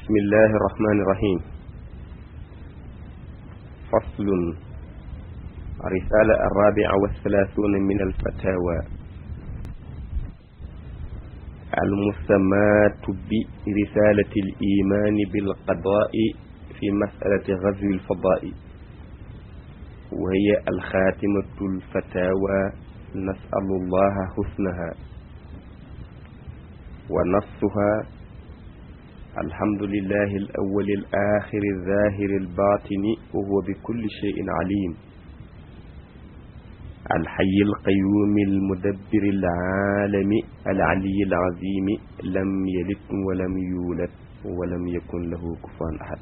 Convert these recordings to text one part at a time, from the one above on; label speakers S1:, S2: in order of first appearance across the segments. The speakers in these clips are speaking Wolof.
S1: بسم الله الرحمن الرحيم. فصل. الرسالة 34 من الفتاوى المسماة برسالة الإيمان بالقضاء في مسألة غزو الفضاء، وهي الخاتمة الفتاوى، نسأل الله حسنها. ونصها: الحمد لله الأول الآخر الظاهر الباطن وهو بكل شيء عليم، الحي القيوم المدبر العالم العلي العظيم، لم يلد ولم يولد ولم يكن له كفوا أحد،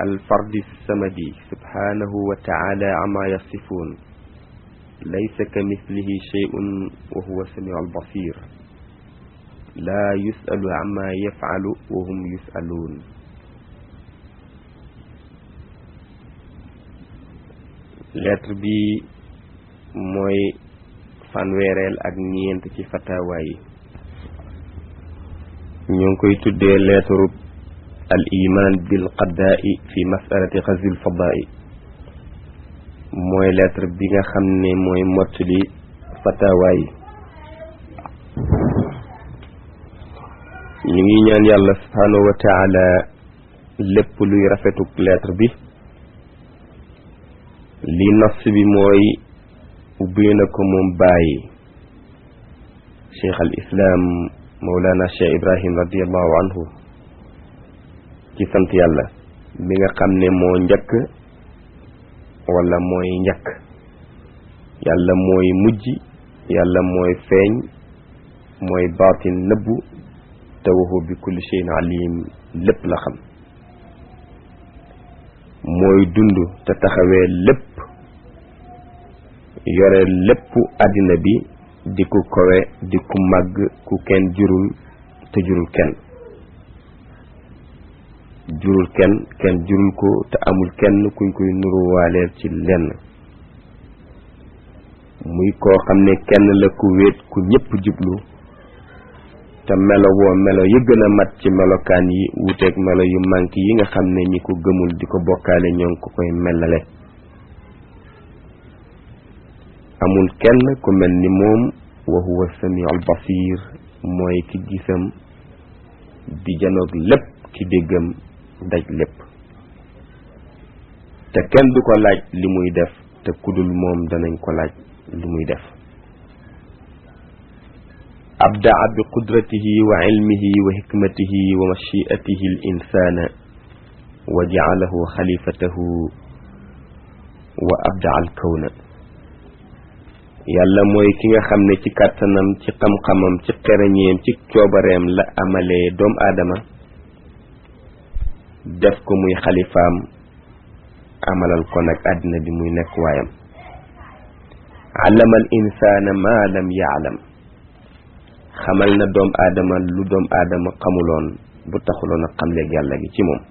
S1: الفرد الصمد سبحانه وتعالى عما يصفون، ليس كمثله شيء وهو السميع البصير، لا يسأل عما يفعل وهم يسألون. lettre bi mooy fanweereel ak ñeent ci fatawa yi. ñu ngi koy tuddee lettre al iman bil qadaa'i fi mas'alati ghazwil fadaa'i. mooy lettre bi nga xam ne mooy mottali fatawa yi. ñu ngi ñaan yàlla subhanahu wa taala lépp luy rafetuk lettre bi. li nas bi mooy ubbee na ko moom bàyyi cheikh al islam mawlana cheikh ibrahim radiallahu anhu ci sant yàlla mi nga xam ne moo njëkk wala mooy njëkk. yàlla mooy mujj, yàlla mooy feeñ, mooy baatin nëbbu, te waxu bi kulli shay'in alim, lépp la xam. mooy dund te taxawee lépp, yore lépp àddina bi, di ku kowe, di ku màgg, ku kenn jurul te jurul kenn. jurul kenn, kenn jurul ko, te amul kenn kuñ koy nuruwaaleel ci lenn. muy koo xam ne kenn la ku wéet, ku ñépp jublu, te melo woo melo yi gën a mat ci melokaan yi, wuteeg melo yu mank yi nga xam ne ñi ko gëmul di ko bokkaale ñoo ngi ko koy melale. amul kenn ku mel ni moom, wa huwa samiul basir, mooy ki gisam di janoog lépp, ki déggam daj lépp. te kenn du ko laaj li muy def, te kudul moom danañ ko laaj li muy def. abdaa bi qudratihi wa ilmihi wa hikmatihi wa mashiatihi al insana wa ja'alahu xalifatahu wa abdaa al kawna. yàlla mooy ki nga xam ne ci kàttanam, ci xam-xamam, ci xereñeem, ci coobareem la amalee doomu aadama, def ko muy xalifaam, amalal ko nag àddina bi muy nekk waayam. allama al insana ma lam ya'lam, xamal na doom aadama lu doom aadama xamuloon bu taxuloon a xamleeg yàlla gi ci moom.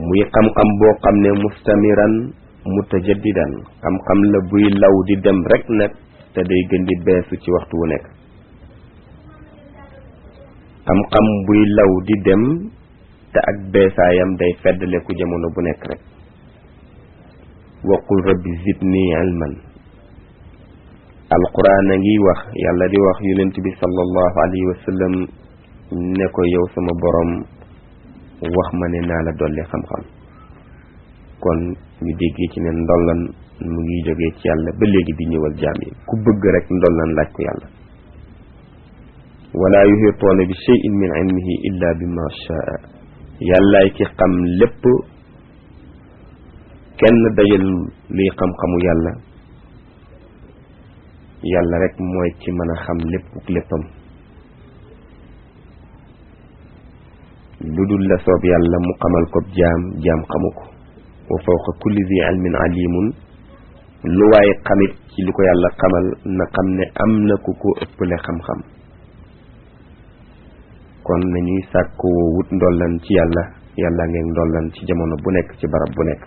S1: muy xam-xam boo xam ne mustamiran mutajaddidan, xam-xam la buy law di dem rek nag, te day gën di beesu ci waxtu wu nekk. xam-xam buy law di dem te ak beesaayam day feddaleku jamono bu nekk rek. wa qul rabbi zidni ilman. alquran a ngi wax, yàlla di wax yonent bi sallallahu alayhi wa sallam ne ko, yow sama borom wax ma ne naa la dolli xam-xam. kon ñu déggee ci ne ndollan mu ngi jógee ci yàlla ba léegi di ñëwal jaam yi. ku bëgg rek ndollan laaj ko yàlla. wala yuhituuna bi shay'in min ilmihi illa bima shaa. yàllaay ki xam lépp, kenn dajal liy xam-xamu yàlla. yàlla rek mooy ci mën a xam lépp léppam. lu dul la soob yàlla mu xamal ko jaam xamu ko. wa fawqa kulli zi ilmin alimun. lu waaye xamit ci li ko yàlla xamal na xam ne am na ku ko ëppale xam-xam. kon nañuy sàkkoo wut ndollan ci yàlla. yàlla ngeen ndollan ci jamono bu nekk, ci barab bu nekk.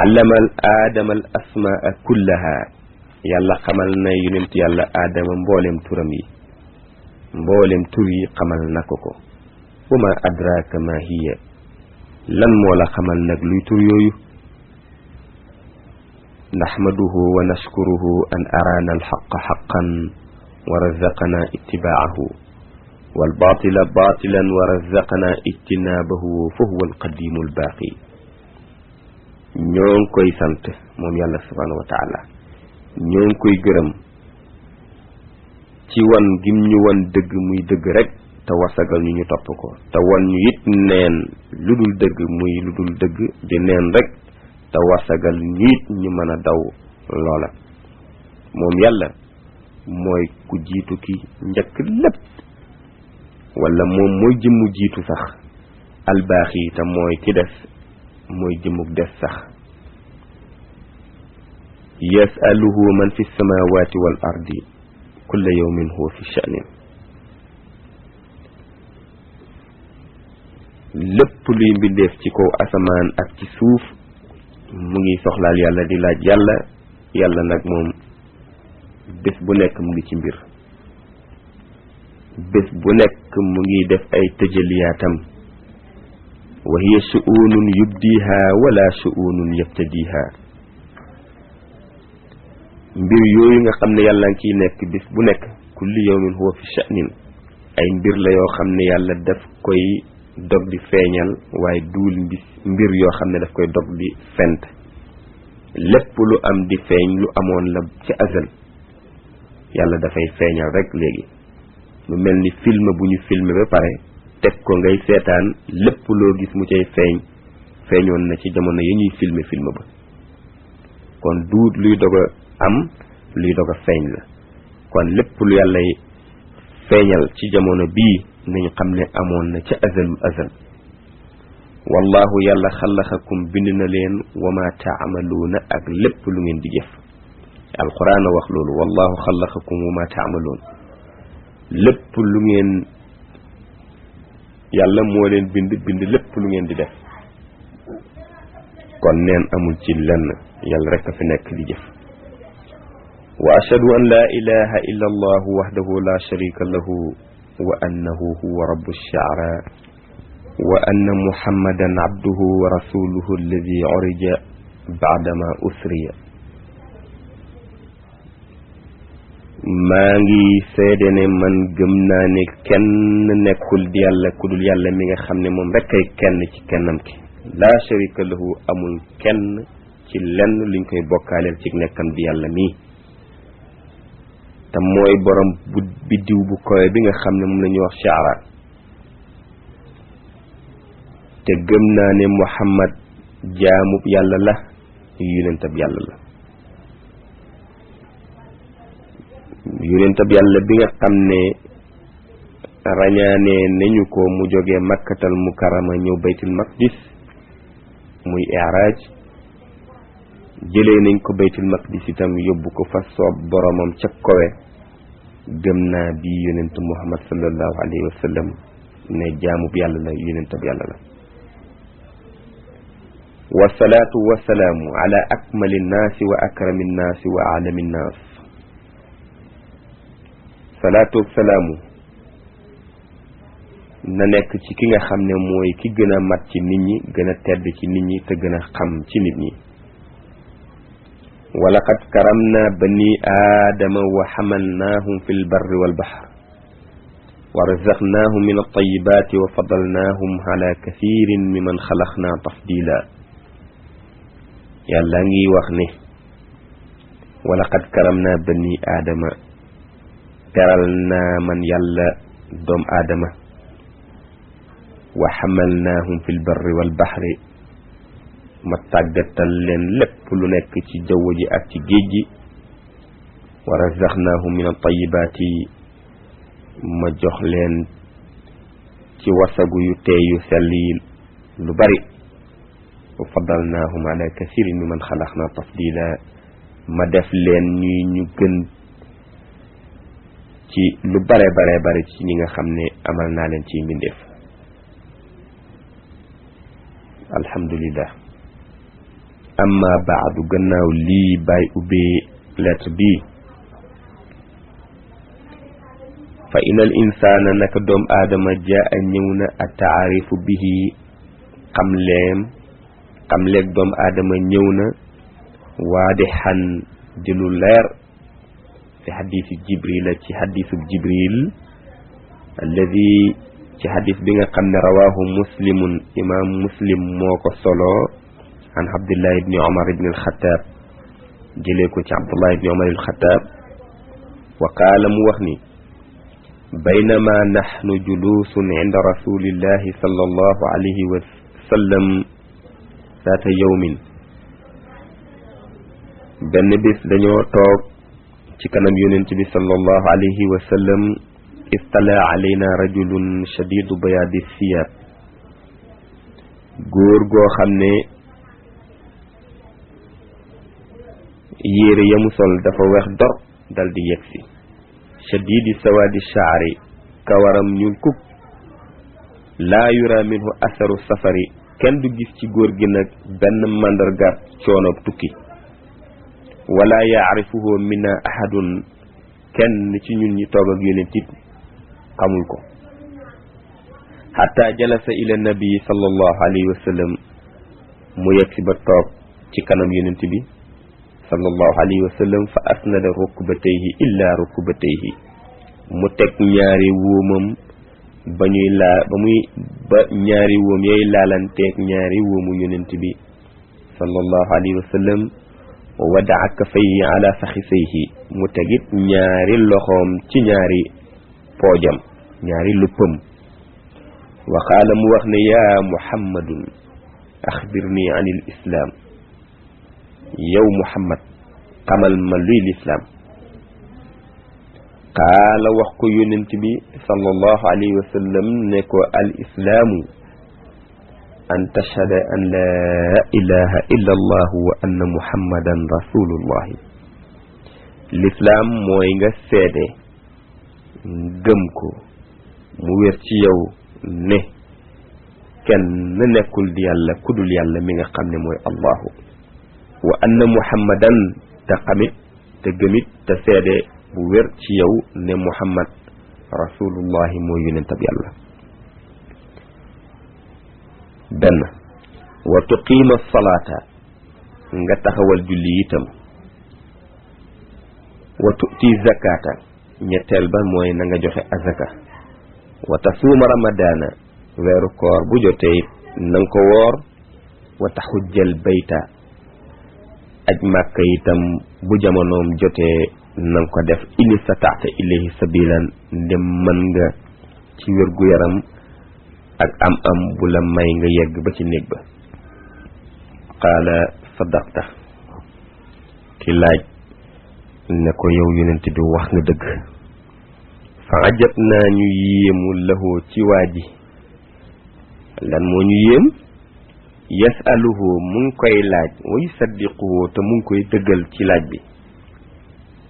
S1: allama al aadama al asmaa kullaha. yàlla xamal na yonent yàlla aadama mboolem turam yi. mboolem tur yi xamal na ko ko wa ma adraka ma hiya lan moo la xamal nag luy tur yooyu naxmaduhu wa nashkuruhu an araana alxaqa xaqan wa razaqana ittibaahu walbatila batilan wa razaqana ijtinaabahu fa huwa alqadimu albaaqi ñoo ngi koy sant moom yàlla subhanahu wa taala ñoo ngi koy gërëm ci wan gim ñu wan dëgg muy dëgg rek te wasagal ñu topp ko te wan ñu it neen lu dul dëgg muy lu dul dëgg di neen rek te wasagal ñu it ñu mën a daw loola moom yàlla mooy ku jiitu ki njëkk lépp wala moom mooy jëmmu jiitu sax albaaxi te mooy ki des mooy jëmmuk des sax yasaluhu man fi samawati wal ardi kulla yawmin huwa fi sha'nin lépp luy mbindeef ci kaw asamaan ak ci suuf mu ngi soxlaal yàlla di laaj yàlla yàlla nag moom bés bu nekk mu ngi ci mbir bés bu nekk mu ngi def ay tëjaliyaatam wa hiya shu'unun yubdiha wala shu'unun yabtadiha mbir yooyu nga xam ne yàlla ngi ciy nekk bés bu nekk kulli yawmin huwa fi sha'nin ay mbir la yoo xam ne yàlla daf koy dog di feeñal waaye duul mbir yoo xam ne daf koy dog di fent lépp lu am di feeñ lu amoon la ci azal yàlla dafay feeñal rek léegi lu mel ni film bu ñu filmé ba pare teg ko ngay seetaan lépp loo gis mu cay feeñoon na ci jamono yi ñuy filmé film ba kon duut luy dog a am luy dog a feeñ la kon lépp lu yàlla feeñal ci jamono bii nañu xam ne amoon na ca azalul azal wallahu yàlla xalaxakum bind na leen wa ma taamaluuna ak lépp lu ngeen di jëf alquran a wax loolu wallahu xalaxakum wa ma taamaluun lépp lu ngeen yàlla moo leen bind lépp lu ngeen di def kon neen amul ci lenn yàlla rek a fi nekk di jëf wa ashhadu an la ilaha illa allahu wahdahu la sharika lahu wa annahu huwa rabbu ash-shi'ra wa anna muhammadan abduhu wa rasuluhu alladhi urija ba'dama usriya maa ngi seede ne man gëm naa ne kenn nekkul di yàlla ku dul yàlla mi nga xam ne moom rek ay kenn ci kennam ki laa sharika lahu amul kenn ci lenn luñ koy bokkaaleel ci nekkam di yàlla mii te mooy borom bu biddiw bu koy bi nga xam ne moom la ñuy wax shi'ra te gëm naa ne muhammad jaamub yàlla la yonentab yàlla la yonentab yàlla bi nga xam ne rañaane nañu ko mu jógee makkatal mukarrama ñëw baytul maqdis muy i'raaj jëlee nañ ko baytul maqdis itam yóbbu ko fa soob boromam ca kowe gëm naa bi yonent muhammad sallallahu alayhi wa sallam ne jaamub yàlla la yonentab yàlla la wasalaatu wasalaamu ala akmali nnaasi wa akrami nnaasi wa alami nnaas salaatu salaamu na nekk ci ki nga xam ne mooy ki gën a mat ci nit ñi gën a tedd ci nit ñi te gën a xam ci nit ñi wa laqad karamna bani aadama wa xamalnaahum fi lbarri walbaxr wa razaqnaahum min altayibaati wa fadalnaahum ala kathirin mimman xalaqna tafdila yàlla ngi wax ne wa laqad karamna bani aadama teral naa man yàlla doom aadama wa xamalnaahum fi lbarri walbaxri ma tàggatal leen lépp lu nekk ci jaww ji ak ci géej gi wa razaqnaahum min altayibaati ma jox leen ci wasagu yu teey yu sell yi lu bari wa faddalnaahum ala kathirin mimman xalaqna tafdila ma def leen ñuy ñu gën ci lu bare bare bare ci ñi nga xam ne amal naa leen ci mbindeef alhamdulillah amma baadu gannaaw lii bàyyi ubbee lettre bi fa inal insaana naka doom aadama jaa ñëw na a taarifu bihi xamleeg doom aadama ñëw na waadixan di lu leer fi xadiisi jibril ci xadiisu jibril alladi ci xadiis bi nga xam ne rawaahu muslimun imaam muslim moo ko solo an abdullah ibni omar ibni alxataab jëlee ko ci abdullah ibni omar alxataab wa qaala mu wax ni baynama naxnu juluusun inda rasulillahi sallallahu alayhi wa sallam zaata yawmin benn bis dañoo toog ci kanam yonent bi sallallahu alayhi wa sallam istala alayna rajulun shadidu bayaadi siyaab góor goo xam ne yére yamu sol dafa weex dor dal di yegsi shadidi sawaadi shaari kawaram ñuul kuk laa yura minhu asaru safari kenn du gis ci góor gi nag benn màndargaat coonob tukki wala yaarifuhu minna ahadun kenn ci ñun ñi toog ak yonent it xamul ko hatta jalasa ila nabi sallallahu alayhi wa sallam mu yegsi ba toog ci kanam yonent bi sallallahu alayhi wa sallam fa asnada rukbatayhi illa rukbatayhi mu teg ñaari wóomam ba ñaari wóom yooyu laalanteeg ñaari wóomu yonent bi sallallahu alayhi wa sallam wa wadaa kafayhi ala faxisayhi mu tegit ñaari loxoom ci ñaari poojam ñaari luppam wa qaala mu wax ne yaa muhammadun axbirni an il islaam yow muhammad xamal ma luy lislaam qaala wax ko yonent bi sallallahu alayhi wa sallam ne ko al islaamu an tashhada an laa ilaha illa allah wa anna muhammadan rasulullahi l'islaam mooy nga seede gëm ko mu wér ci yow ne kenn nekkul di yàlla kudul yàlla mi nga xam ne mooy allahu wa anna muhammadan te xamit te gëmit te seede bu wér ci yow ne muhammad rasulullahi mooy yonentab yàlla benn wa tuqiima salaata nga taxawal julli itam wa tu'ti zakata ñetteel ba mooy na nga joxe azaka wa tasuuma ramadaana weeru koor bu jotee it na nga ko woor wa taxujjal bayta aj màkka itam bu jamonoom jotee na nga ko def in istataata ilayhi sabilan ndem mën nga ci wérgu yaram ak am bu la may nga yegg ba ci néeg ba qaala sadaqta ki laaj ne ko yow yonent bi wax nga dëgg fa ajab naa ñu yéemu lahoo ci waa ji lan moo ñu yéem yasaluhu mu ngi koy laaj wa yusaddiquhu te mu ngi koy dëggal ci laaj bi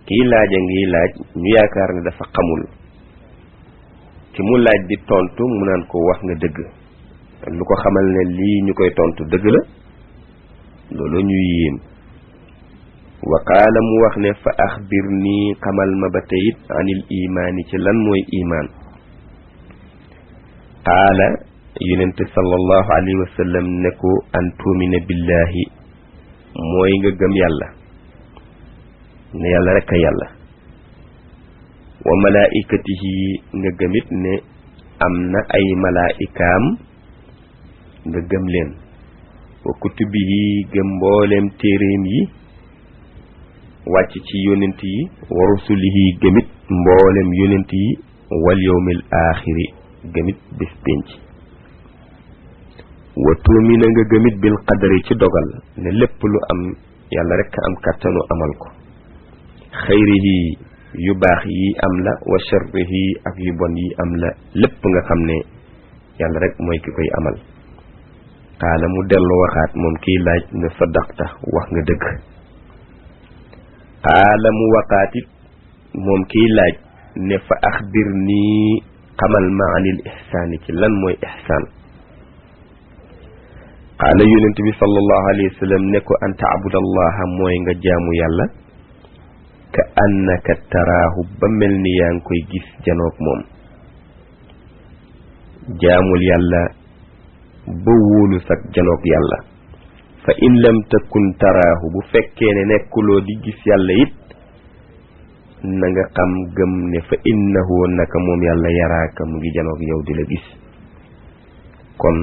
S1: kii laaja ngi laaj ñu yaakaar ne dafa xamul ki mu laaj di tontu mu naan ko wax nga dëgg lu ko xamal ne lii ñu koy tontu dëgg la loolu ñuy yéem wa qaala mu wax ne fa axbir nii xamal ma ba teyit anil imaani ci lan mooy imaan qaala yonente sallallahu alayhi wa sallam ne ko an tuumina billahi mooy nga gëm yàlla ne yàlla rekk a yàlla wa malaikatihi nga gëmit ne am na ay malaikaam nga gëm leen wa kutubihi gëm mbooleem téeréem yi wàcc ci yonent yi wa rusulihi gëmit mboolem yonent yi wal yawmil aaxiri gëmit bis penc wa tuumina nga gëmit bil qadari ci dogal ne lépp lu am yàlla rekk am kàttanu amal ko xayrihi yu baax yi am la wa sharrihi ak yu bon yi am la lépp nga xam ne yàlla rek mooy ki koy amal qaala mu dellu waxaat moom kiy laaj ne sadaqta wax nga dëgg qaala mu waxaatit moom kiy laaj ne fa axbir nii xamal ma anil ihsaani ci lan mooy ihsaan qaala yonent bi sallallahu alayhi wa sallam ne ko an taabudallaha mooy nga jaamu yàlla ka annaka taraahu ba mel ni yaa ngi koy gis janoog moom jaamul yàlla ba wóolu sag janoog yàlla fa in lam takun taraahu bu fekkee ne nekkuloo di gis yàlla it na nga xam gëm ne fa innahu naka moom yàlla yaraaka mu ngi janoog yow di la gis kon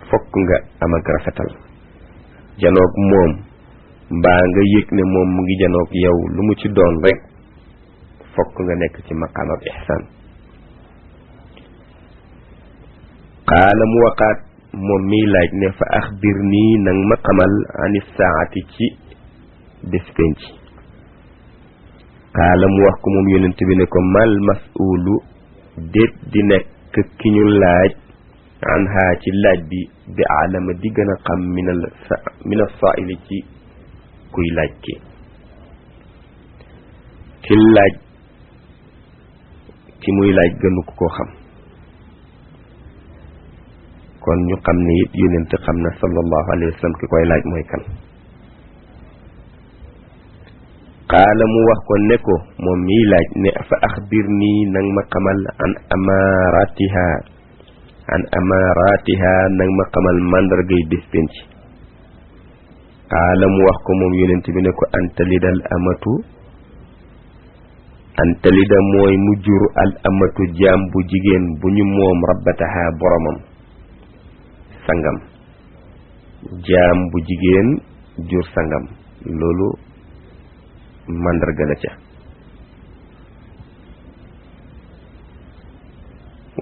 S1: fokk nga am ak rafetal janoog moom mbaa nga yëg ne moom mu ngi janoog yow lu mu ci doon rek fokk nga nekk ci maqaam ak ihsaan qaala mu waqaat moom miy laaj ne fa axbir nii nang ma xamal anis saati ci bés penc qaala mu wax ko moom yonent bi ne ko mal mas'uulu déet di nekk ki ñu laaj an haa ci laaj bi alama di gën a xam min as-saa'ili ci kuy laaj ki laaj ki muy laaj gënu ko koo xam kon ñu xam ne it yonent xam na sallallahu alayhi wa sallam ki koy laaj mooy kan qaala mu wax ko ne ko moom miy laaj ne fa axbir nii nang ma xamal an amaratiha nang ma xamal màndargay bés penc qaala mu wax ko moom yonent bi ne ko antalida mooy mu jur al amatu jaam bu jigéen bu ñu moom rabbataha boromam sangam jaam bu jigéen jur sangam loolu màndarga la ca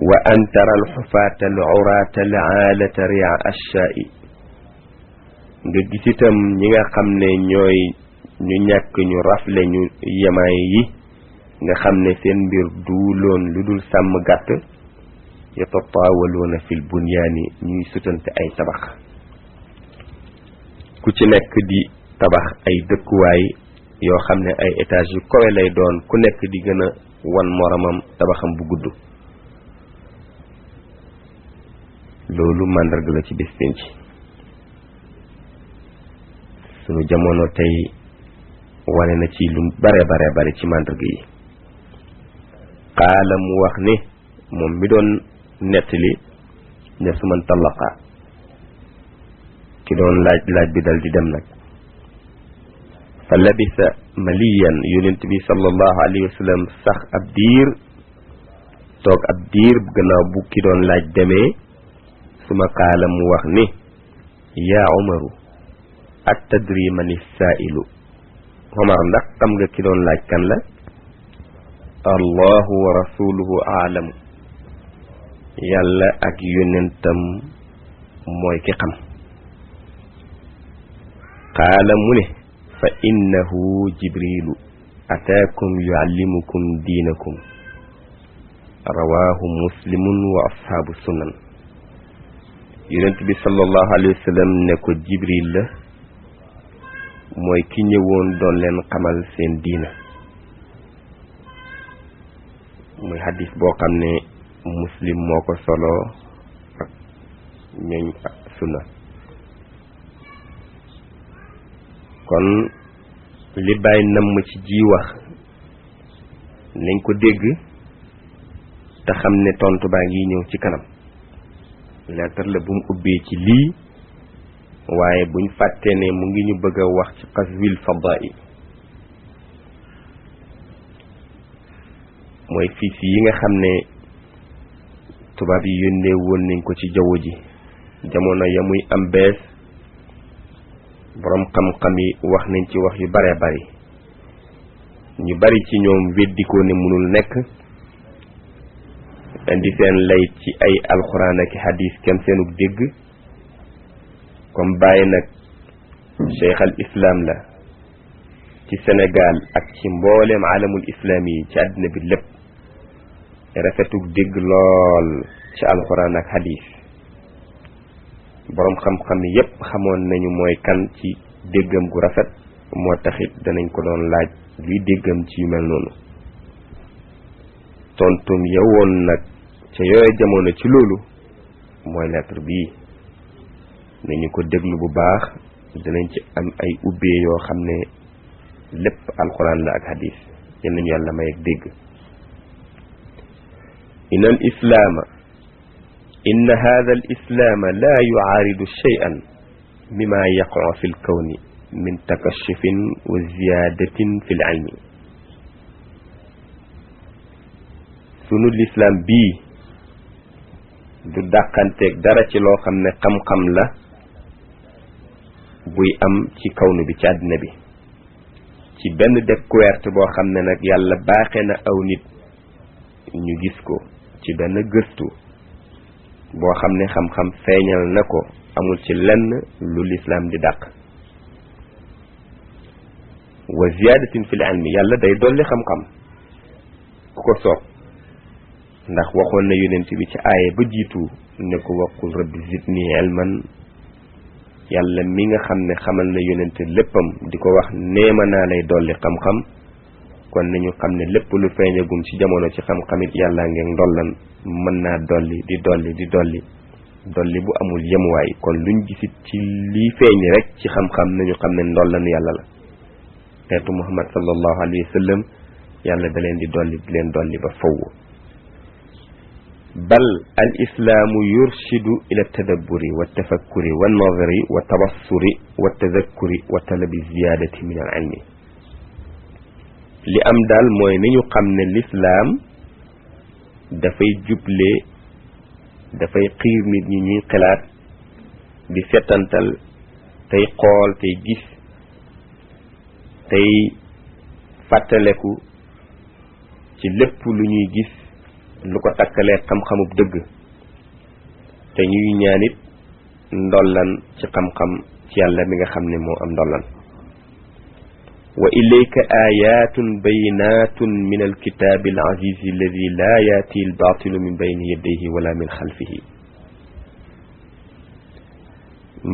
S1: wa an tara al xufaata al uraata al aalata ria ashaa'i nga gis itam ñi nga xam ne ñooy ñu ñàkk ñu rafle ñu yemaay yi nga xam ne seen mbir duuloon lu dul sàmm gàtt yatataawaluuna fil bunyaani ñuy sutante ay tabax ku ci nekk di tabax ay dëkkuwaay yoo xam ne ay étage yu kawe lay doon ku nekk di gën a wan moromam tabaxam bu gudd loolu màndarga la ci bés penc sunu jamono tey wane na ci lu bare ci màndarga yi qaala mu wax ne moom mi doon nettali ne su man tallaqa ki doon laaj bi dal di dem nag fa labisa maliyan yonent bi sallallahu alayhi wa sallam sax ab diir toog ab diir gannaaw bu ki doon laaj demee suma qaala mu wax ni yaa umaru attadri man is-saa'ilu Omar ndax xam nga ki doon laaj kan la allahu wa rasuluhu aalamu yàlla ak yonentam mooy ki xam qaala mu ne fa innahu jibrilu ataakum yuallimukum diinakum rawaahu muslimun wa ashaabu sunan yonent bi sallallahu alayhi wa sallam ne ko jibril la mooy ki ñëwoon doon leen xamal seen diina muy hadis boo xam ne muslim moo ko solo ak ñooñ ak sunna kon li bàyyi namm ci ji wax nañ ko dégg te xam ne tontu baa ngi ñëw ci kanam lettre la bu mu ubbee ci lii waaye buñ fàtte ne mu ngi ñu bëgg a wax ci qazwil fada'i mooy fiis yi nga xam ne tubaab yi yónnee woon nañ ko ci jaww ji jamono ya muy am bees boroom xam-xam yi wax nañ ci wax yu bare bari ñu bari ci ñoom weddikoo ne mënul nekk indi seen lay ci ay alxuraan ak hadis kem seenug dégg comme bàyyi nag cheikh al islam la ci Sénégal ak ci mbooleem alamul islami yi ci àddina bi lépp rafetug dégg lool ci alxuraan ak hadis boroom xam-xam yépp xamoon nañu mooy kan ci déggam gu rafet moo taxit danañ ko doon laaj luy déggam ci yu mel noonu tontum yowoon nag ca yooye jamono ci loolu mooy lettre bii nañu ko déglu bu baax dinañ ci am ay ubbee yoo xam ne lépp alxuraan la ak hadis yal nañu yàlla may ak dégg. inna al islaama inna hada al islaama la yucaaridu shay'an mima yaqacu fi lkawni min takashufin wa ziyadatin fi l ilmi. sunu lislaam bii du dàqanteeg dara ci loo xam ne xam-xam la buy am ci kawnu bi ci àddina bi, ci benn découverte boo xam ne nag yàlla baaxee na aw nit ñu gis ko ci benn gëstu boo xam ne xam-xam feeñal na ko, amul ci lenn lu lislaam di dàq. wa ziyadatin fil ilmi, yàlla day dolli xam-xam ku ko soob, ndax waxoon na yonent bi ci aaye ba jiitu ne ko waqul rabbi zidni ilman. yàlla mi nga xam ne xamal na yonent léppam di ko wax neema naa lay dolli xam-xam, kon nañu xam ne lépp lu feeñagum ci jamono ci xam-xam it yàlla ngeen ndollan mën naa dolli di dolli di dolli bu amul yemuwaay. kon luñ gisit ci lii feeñ rek ci xam-xam nañu xam ne ndollanu yàlla la. xeetu Muhammad sallallahu alayhi wa sallam yàlla da leen di leen dolli ba faww. bal al islaamu yurshidu ila tadabburi wa tafakkuri wa nazari wa tabassuri wa tadakkuri wa talabi ziyadati min al ilmi. li am daal mooy ni ñu xam ne lislaam dafay juble, dafay xiir nit ñi ñuy xalaat di setantal, tey xool, tey gis, tey fàttaleku ci lépp lu ñuy gis lu ko takkalee xam-xamub dëgg, te ñuy ñaanit ndollan ci xam-xam ci yàlla mi nga xam ne moo am ndollan. wa ilayka ayatun bayinatun min alkitabi alazizi alladi la yaati albatilu min bayni yadayhi wala min xalfihi.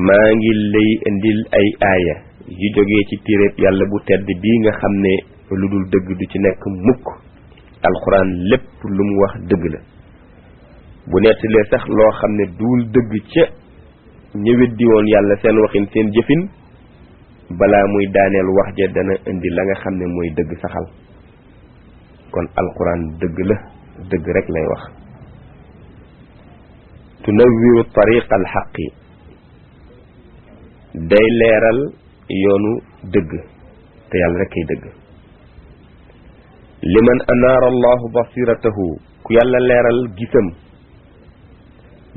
S1: maa ngi lay indil ay aaya yu jógee ci téereb yàlla bu tedd bii nga xam ne lu dul dëgg du ci nekk mukk. alquran lépp lu mu wax dëgg la, bu nettalee sax loo xam ne duul dëgg ca ñëwet di woon yàlla seen waxin seen jëfin, balaa muy daaneel wax ja dana indi la nga xam ne mooy dëgg saxal. kon alquran dëgg la, dëgg rek lay wax. tunawwiru tariq alxaqi, day leeral yoonu dëgg te yàlla rek kay dëgg. liman anaara allahu basiratahu, ku yàlla leeral gisam,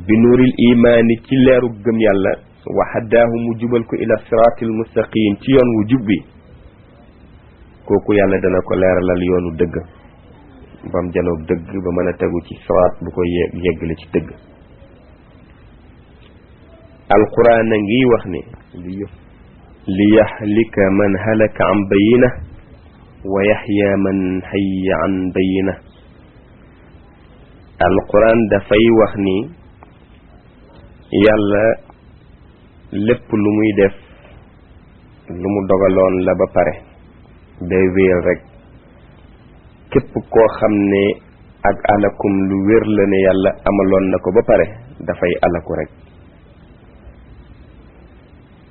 S1: bi nuuril imaani, ci leeru gëm yàlla, wa haddaahu mu jubal ko ila siraatil mustaqim, ci yoon wu jub bi, kooku yàlla dana ko leeralal yoonu dëgg bam janoog dëgg ba mën a tegu ci siraat bu ko yeggale ci dëgg. alquran a ngi wax ne li yahlika man halaka an bayina wa yaxya man hayya an bayina. alquran dafay wax ni yàlla lépp lu muy def lu mu dogaloon la ba pare day wéer rek. képp koo xam ne ak alakum lu wér la ne yàlla amaloon na ko ba pare dafay alaku rek.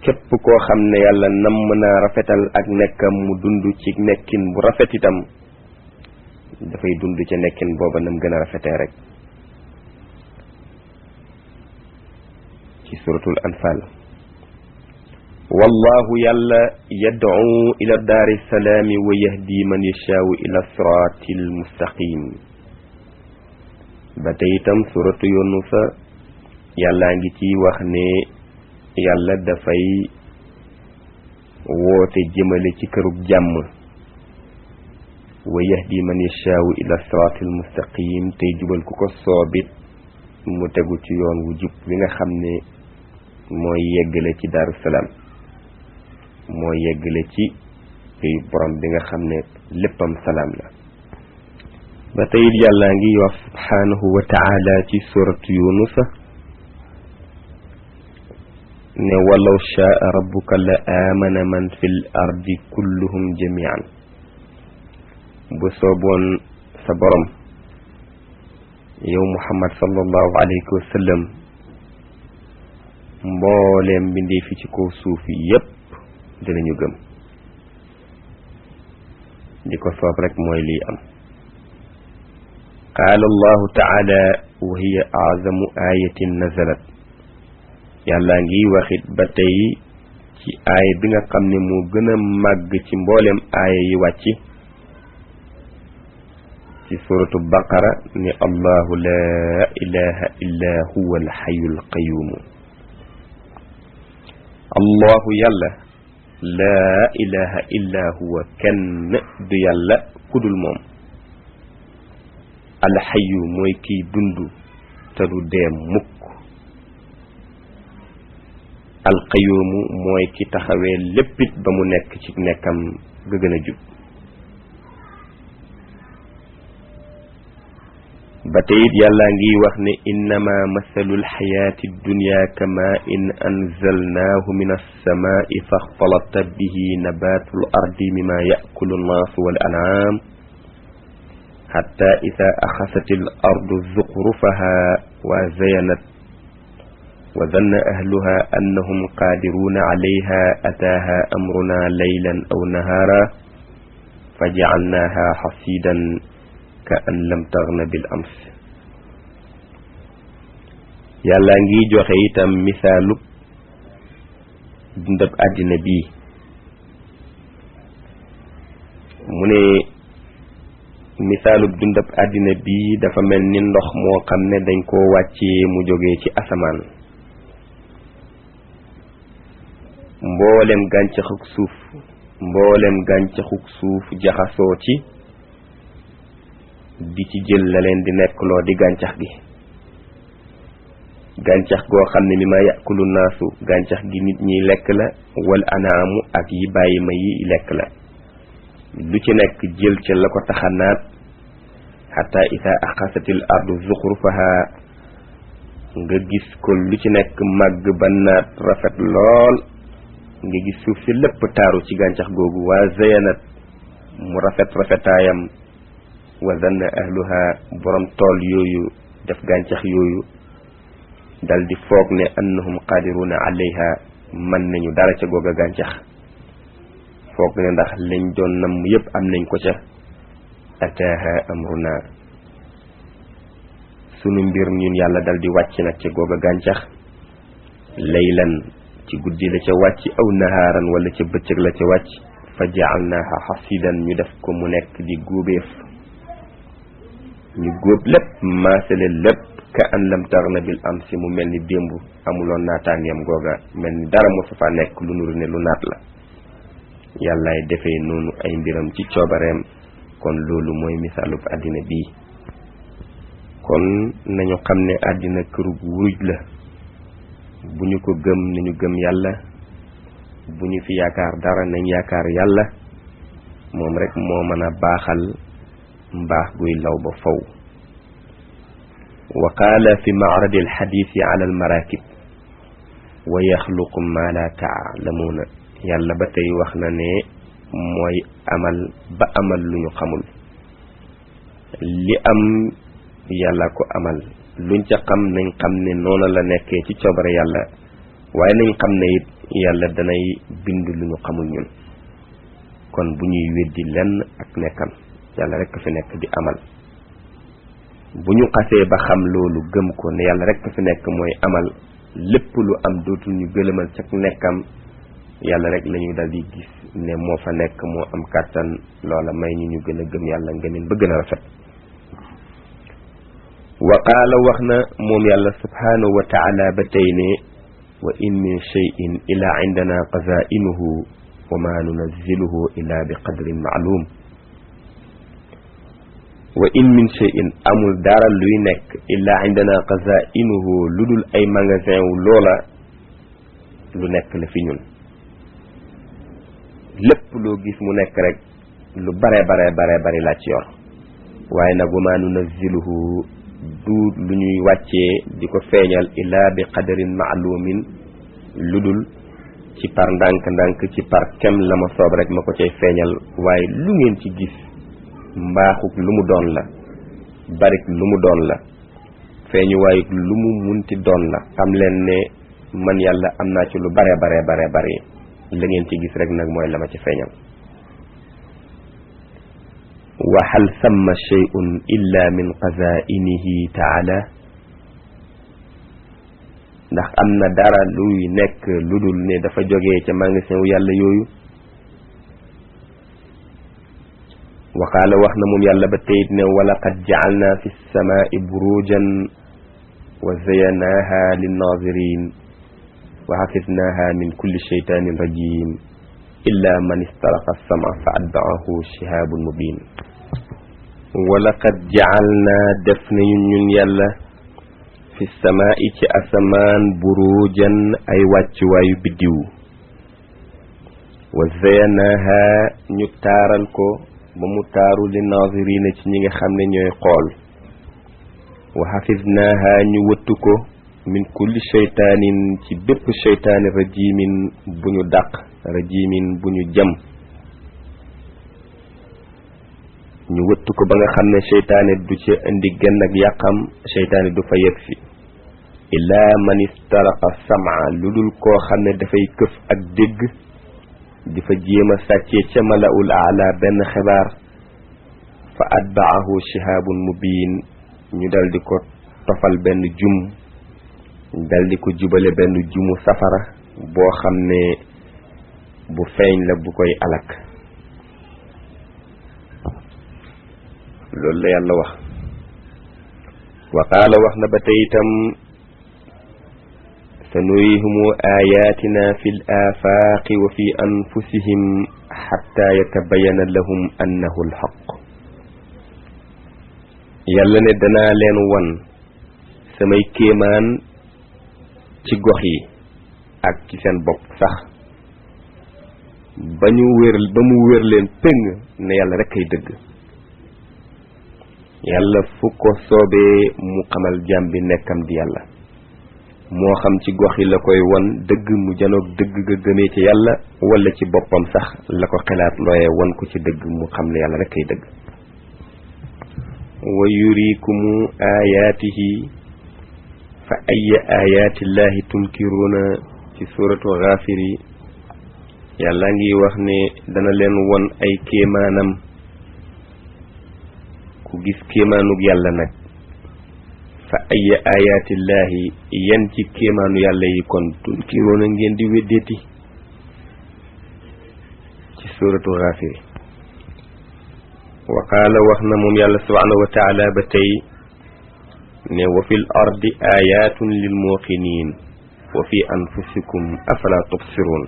S1: képp koo xam ne yàlla namm naa rafetal ak nekkam mu dund ci nekkin bu rafet itam dafay dund ci nekkin booba nam gën a rafetee rek. ci suratul anfal, wallahu yàlla yad'u ila daari salaami wa yahdi man yashaa'u ila siraatil mustaqim. ba tey itam suratu yunusa yàllaa ngi ci wax ne yàlla dafay woote jëmale ci kërug jàmm, wa yahdi man yashaa'u ila siraatil mustaqim, tey jubal ku ko soobit mu tegu ci yoon wu jub wi nga xam ne mooy yeggale ci daaru salaam, mooy yeggale ci pays borom bi nga xam ne léppam salaam la. ba tey it yàllaa ngi wax subhanahu wa ta'ala ci suratu yunusa ne walaw sha'a rabbuka la amana man fil ardi kulluhum jami'an. bu sooboon sa borom yow muhammad sallallahu alayhi wa sallam mbooleem bindee fi ci kaw suuf yépp dinañu gëm. di ko soob rek mooy lii am. qaala allahu taala wa hiya a'zamu ayatin nazalat, yàlla ngi waxit ba tey ci aaya bi nga xam ne moo gën a màgg ci mboolem aaya yi wàcc ci suratu baqara ni allahu laa ilaha illa huwa alxayul qayuum. allahu yàlla laa ilaha illa huwa kenn du yàlla kudul moom, alxayu mooy kiy dund te du dee mukk, alqayuumu mooy ki taxawee léppit ba mu nekk ci nekkam ga gën a jub. ba tey it yàlla ngi wax ne innama masalul xayaati dunya kama in anzalnaahu min alsamaai faxtalata bihi nabaatu l ardi mima yakulu nnaasu wal an'aam xatta ida axasat al ardu zuxrufaha wa zayanat wa zanna ahluha annahum qaadiruuna alayha ataaha amruna laylan aw nahaara fa jacalnaaha xasiidan ka an lam taghna bil ams. yàlla ngi joxe itam misaalub dundab àddina bii mu ne misaalub dundab àddina bii dafa mel ni ndox moo xam ne dañ koo wàccee mu jógee ci asamaan. mboolem gàncaxuk suuf jaxasoo ci di ci jël la leen di nekkloo di gàncax gi, gàncax goo xam ne mi ma yàkkulu naasu gàncax gi nit ñi lekk la, wal anaamu ak yi bàyyi ma yi lekk la, lu ci nekk jël ca la ko taxa naat. xataa ida axasatil ardu zuxrufaha nga gis ko lu ci nekk màgg ba naat rafet lool, nga gis suuf si lépp taaru ci gàncax googu. waa zayanat mu rafetaayam, wa zanna ahluha borom tool yooyu def gàncax yooyu dal di foog ne annahum qaadiruuna alayha mën nañu dara ca googa gàncax, foog ne ndax lañ doon namm yépp am nañ ko ca. ataaha amruna sunu mbir ñun yàlla dal di wàcc nag ca googa gàncax, laylan ci guddi la ca wàcc aw nahaaran wala ca bëccëg la ca wàcc. fa ja'alnaaha hasiidan ñu def ko mu nekk di góobeef, ñu góob lépp maasale lépp ka an lam taghna bil amsi mu mel ni démb amuloon naataangeem googa, mel ni dara mosu fa nekk lu nuru ne lu naat la. yàllaay defee noonu ay mbiram ci coobareem. kon loolu mooy misaalub àddina bii. kon nañu xam ne àddina kërug wuruj la, bu ñu ko gëm nañu gëm yàlla, bu ñu fi yaakaar dara nañ yaakaar yàlla, moom rek moo mën a baaxal mbaax guy law ba faw. wa qaala fi macradi alxadiisi ala almarakib wa yaxluqu ma la taalamuuna, yàlla ba tey wax na ne mooy amal ba amal lu ñu xamul. li am yàlla ko amal, luñ ca xam nañ xam ne noonu la nekkee ci coobare yàlla, waaye nañ xam ne it yàlla danay bind lu ñu xamul ñun. kon bu ñuy weddi lenn ak nekkam, yàlla rek fi nekk di amal. bu ñu xasee ba xam loolu gëm ko ne yàlla rek fi nekk mooy amal, lépp lu am dootul ñu gëlëmal ca nekkam, yàlla rek lañuy dal di gis ne moo fa nekk moo am kàttan. loola may ñu gën a gëm yàlla ngëneen ba gën a rafet. wa qaala wax na moom yàlla subhaanahu wa taala ba tey ne wa in min cheyin ila indana qazainuhu wa ma nunazziluhu illa bi qadrin maalum. wa in min cheyin amul dara luy nekk illa indana qazainuhu lu dul ay magasin wu loola lu nekk la fi ñun. lépp loo gis mu nekk rek lu bare bari laa ci yor. waaye nag wa ma nunazziluhu du lu ñuy wàccee di ko feeñal illaa bi qadarin maalumin lu dul ci par ndànk ci par kem la ma soob rek ma ko cay feeñal. waaye lu ngeen ci gis mbaaxuk lu mu doon la, barik lu mu doon la, feeñu waayuk lu mu munti doon la, am leen ne man yàlla am naa ci lu bare bari la ngeen ci gis rek nag mooy la ma ci feeñal. wa hal thamma shay'un illa min qazaa'inihi ta'ala ndax am na dara luy nekk lu dul ne dafa jógee ca magasin wu yàlla yooyu wa qaala wax na moom yàlla ba teyit ne wa laqad ja'alna fi s-samaa'i burujan wa zayyanaha lin-nazirin wa hafidnaha min kulli shaytanin rajim illa man istaraqa as-sam'a fa atba'ahu shihabun mubin wa laqad ja'alna def nañu ñun yàlla fi samaa'i ci asamaan burujan ay wàccuwaayu biddiw wa zayyanaha ñu taaral ko ba mu taaru li naazirina ci ñi nga xam ne ñooy xool wa hafiznaha ñu wëttu ko min kulli shaytaanin ci bépp shaytaani rajimin bu ñu dàq rajimin bu ñu jam ñu wëttu ko ba nga xam ne shaytaane du ca indi genn ak yàqam shaytaane du fa yegg si illaa man istaraqa sam'a lu dul koo xam ne dafay këf ak dégg di fa jéem a sàccee ca mala'ul a'la benn xibaar fa atba'ahu shihabun mubin ñu dal di ko tofal benn jum dal di ko jubale benn jumu safara boo xam ne bu feeñ la bu koy alak loolu la yàlla wax wa qaala wax na ba tey itam sanurihimu ayatina fi l afaaqi wa fi anfusihim xatta yatabayana lahum annahu alxaq yàlla ne danaa leen wan samay kéemaan ci gox yi ak ci seen bopp sax ba mu wér leen péng ne yàlla rek kay dëgg yàlla fu ko soobee mu xamal jaam bi nekkam di yàlla moo xam ci gox yi la koy won dëgg mu janoog dëgg ga gëmee ci yàlla wala ci boppam sax la ko xelaat looyee won ko ci dëgg mu xam ne yàlla rek kay dëgg wa yurikumu ayaatihi fa ayya ayaatillahi tunkiruuna ci suratu Ghafiri yàlla ngi wax ne dana leen won ay kéemaanam ku gis kéemaanug yàlla nag fa ayya ayaatillahi yan ci kéemaanu yàlla yi kon tunkiruuna ngeen di weddeeti ci suratu Ghafiri wa qaala wax na moom yàlla subhanahu wa taala ba tey ne wa fil ardi ayatun lil muqinin wa fi anfusikum afala tubsirun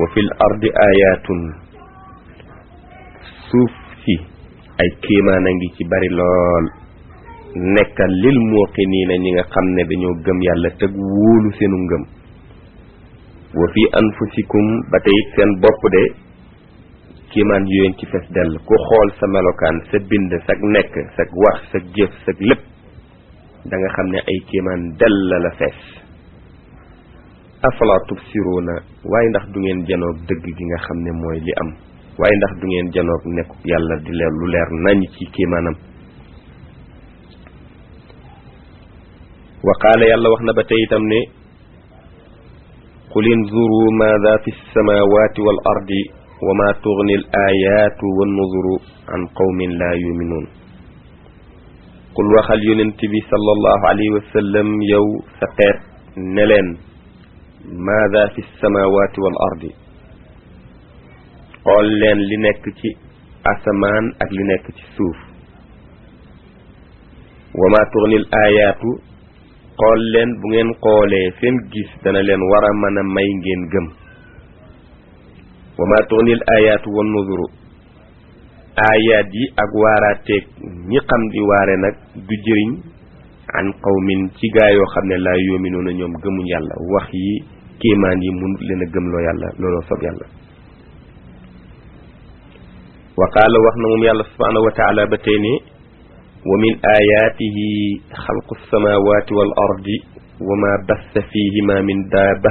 S1: wa fil ardi ayatun suuf si ay kéemaan a ngi ci bari lool nekkal lil muqinina ñi nga xam ne dañoo gëm yàlla teg wóolu seenu ngëm wa fi anfusikum ba tey seen bopp de kéemaan yooyu ci fes dell ku xool sa melokaan sa bind sag nekk sag wax sag jëf sag lépp da nga xam ne ay kéemaan dell la fees afala tubsiruuna waaye ndax du ngeen janoog dëgg gi nga xam ne mooy li am waaye ndax du ngeen janoog nekk yàlla di leer lu leer nañ ci kéemaanam wa qaala yàlla wax na ba tey itam ne qul inzuru maada fi samawati wal ardi wa ma tughni al ayatu wan nuzuru an qawmin la yuminuun qul waxal yonent bi sallallahu alayhi wa sallam yow sa xeet ne leen maada fi samawati wal ardi xool leen li nekk ci asamaan ak li nekk ci suuf wa ma tughni al ayatu xool leen bu ngeen xoolee seen gis dana leen war a mën a may ngeen gëm wa ma tugnil ayatu wan nuzuru ayat yi ak waaraateeg ñi xam di waare nag du jëriñ an qawmin ci gaa yoo xam ne laa yuminuuna ñoom gëmuñ yàlla wax yi kéemaan yi mënut leen a gëmloo yàlla looloo sob yàlla wa qaala wax na moom yàlla subhanahu wa taala ba tey ne wa min ayatihi xalqu samawati wal ardi wa ma bassa fihima min daaba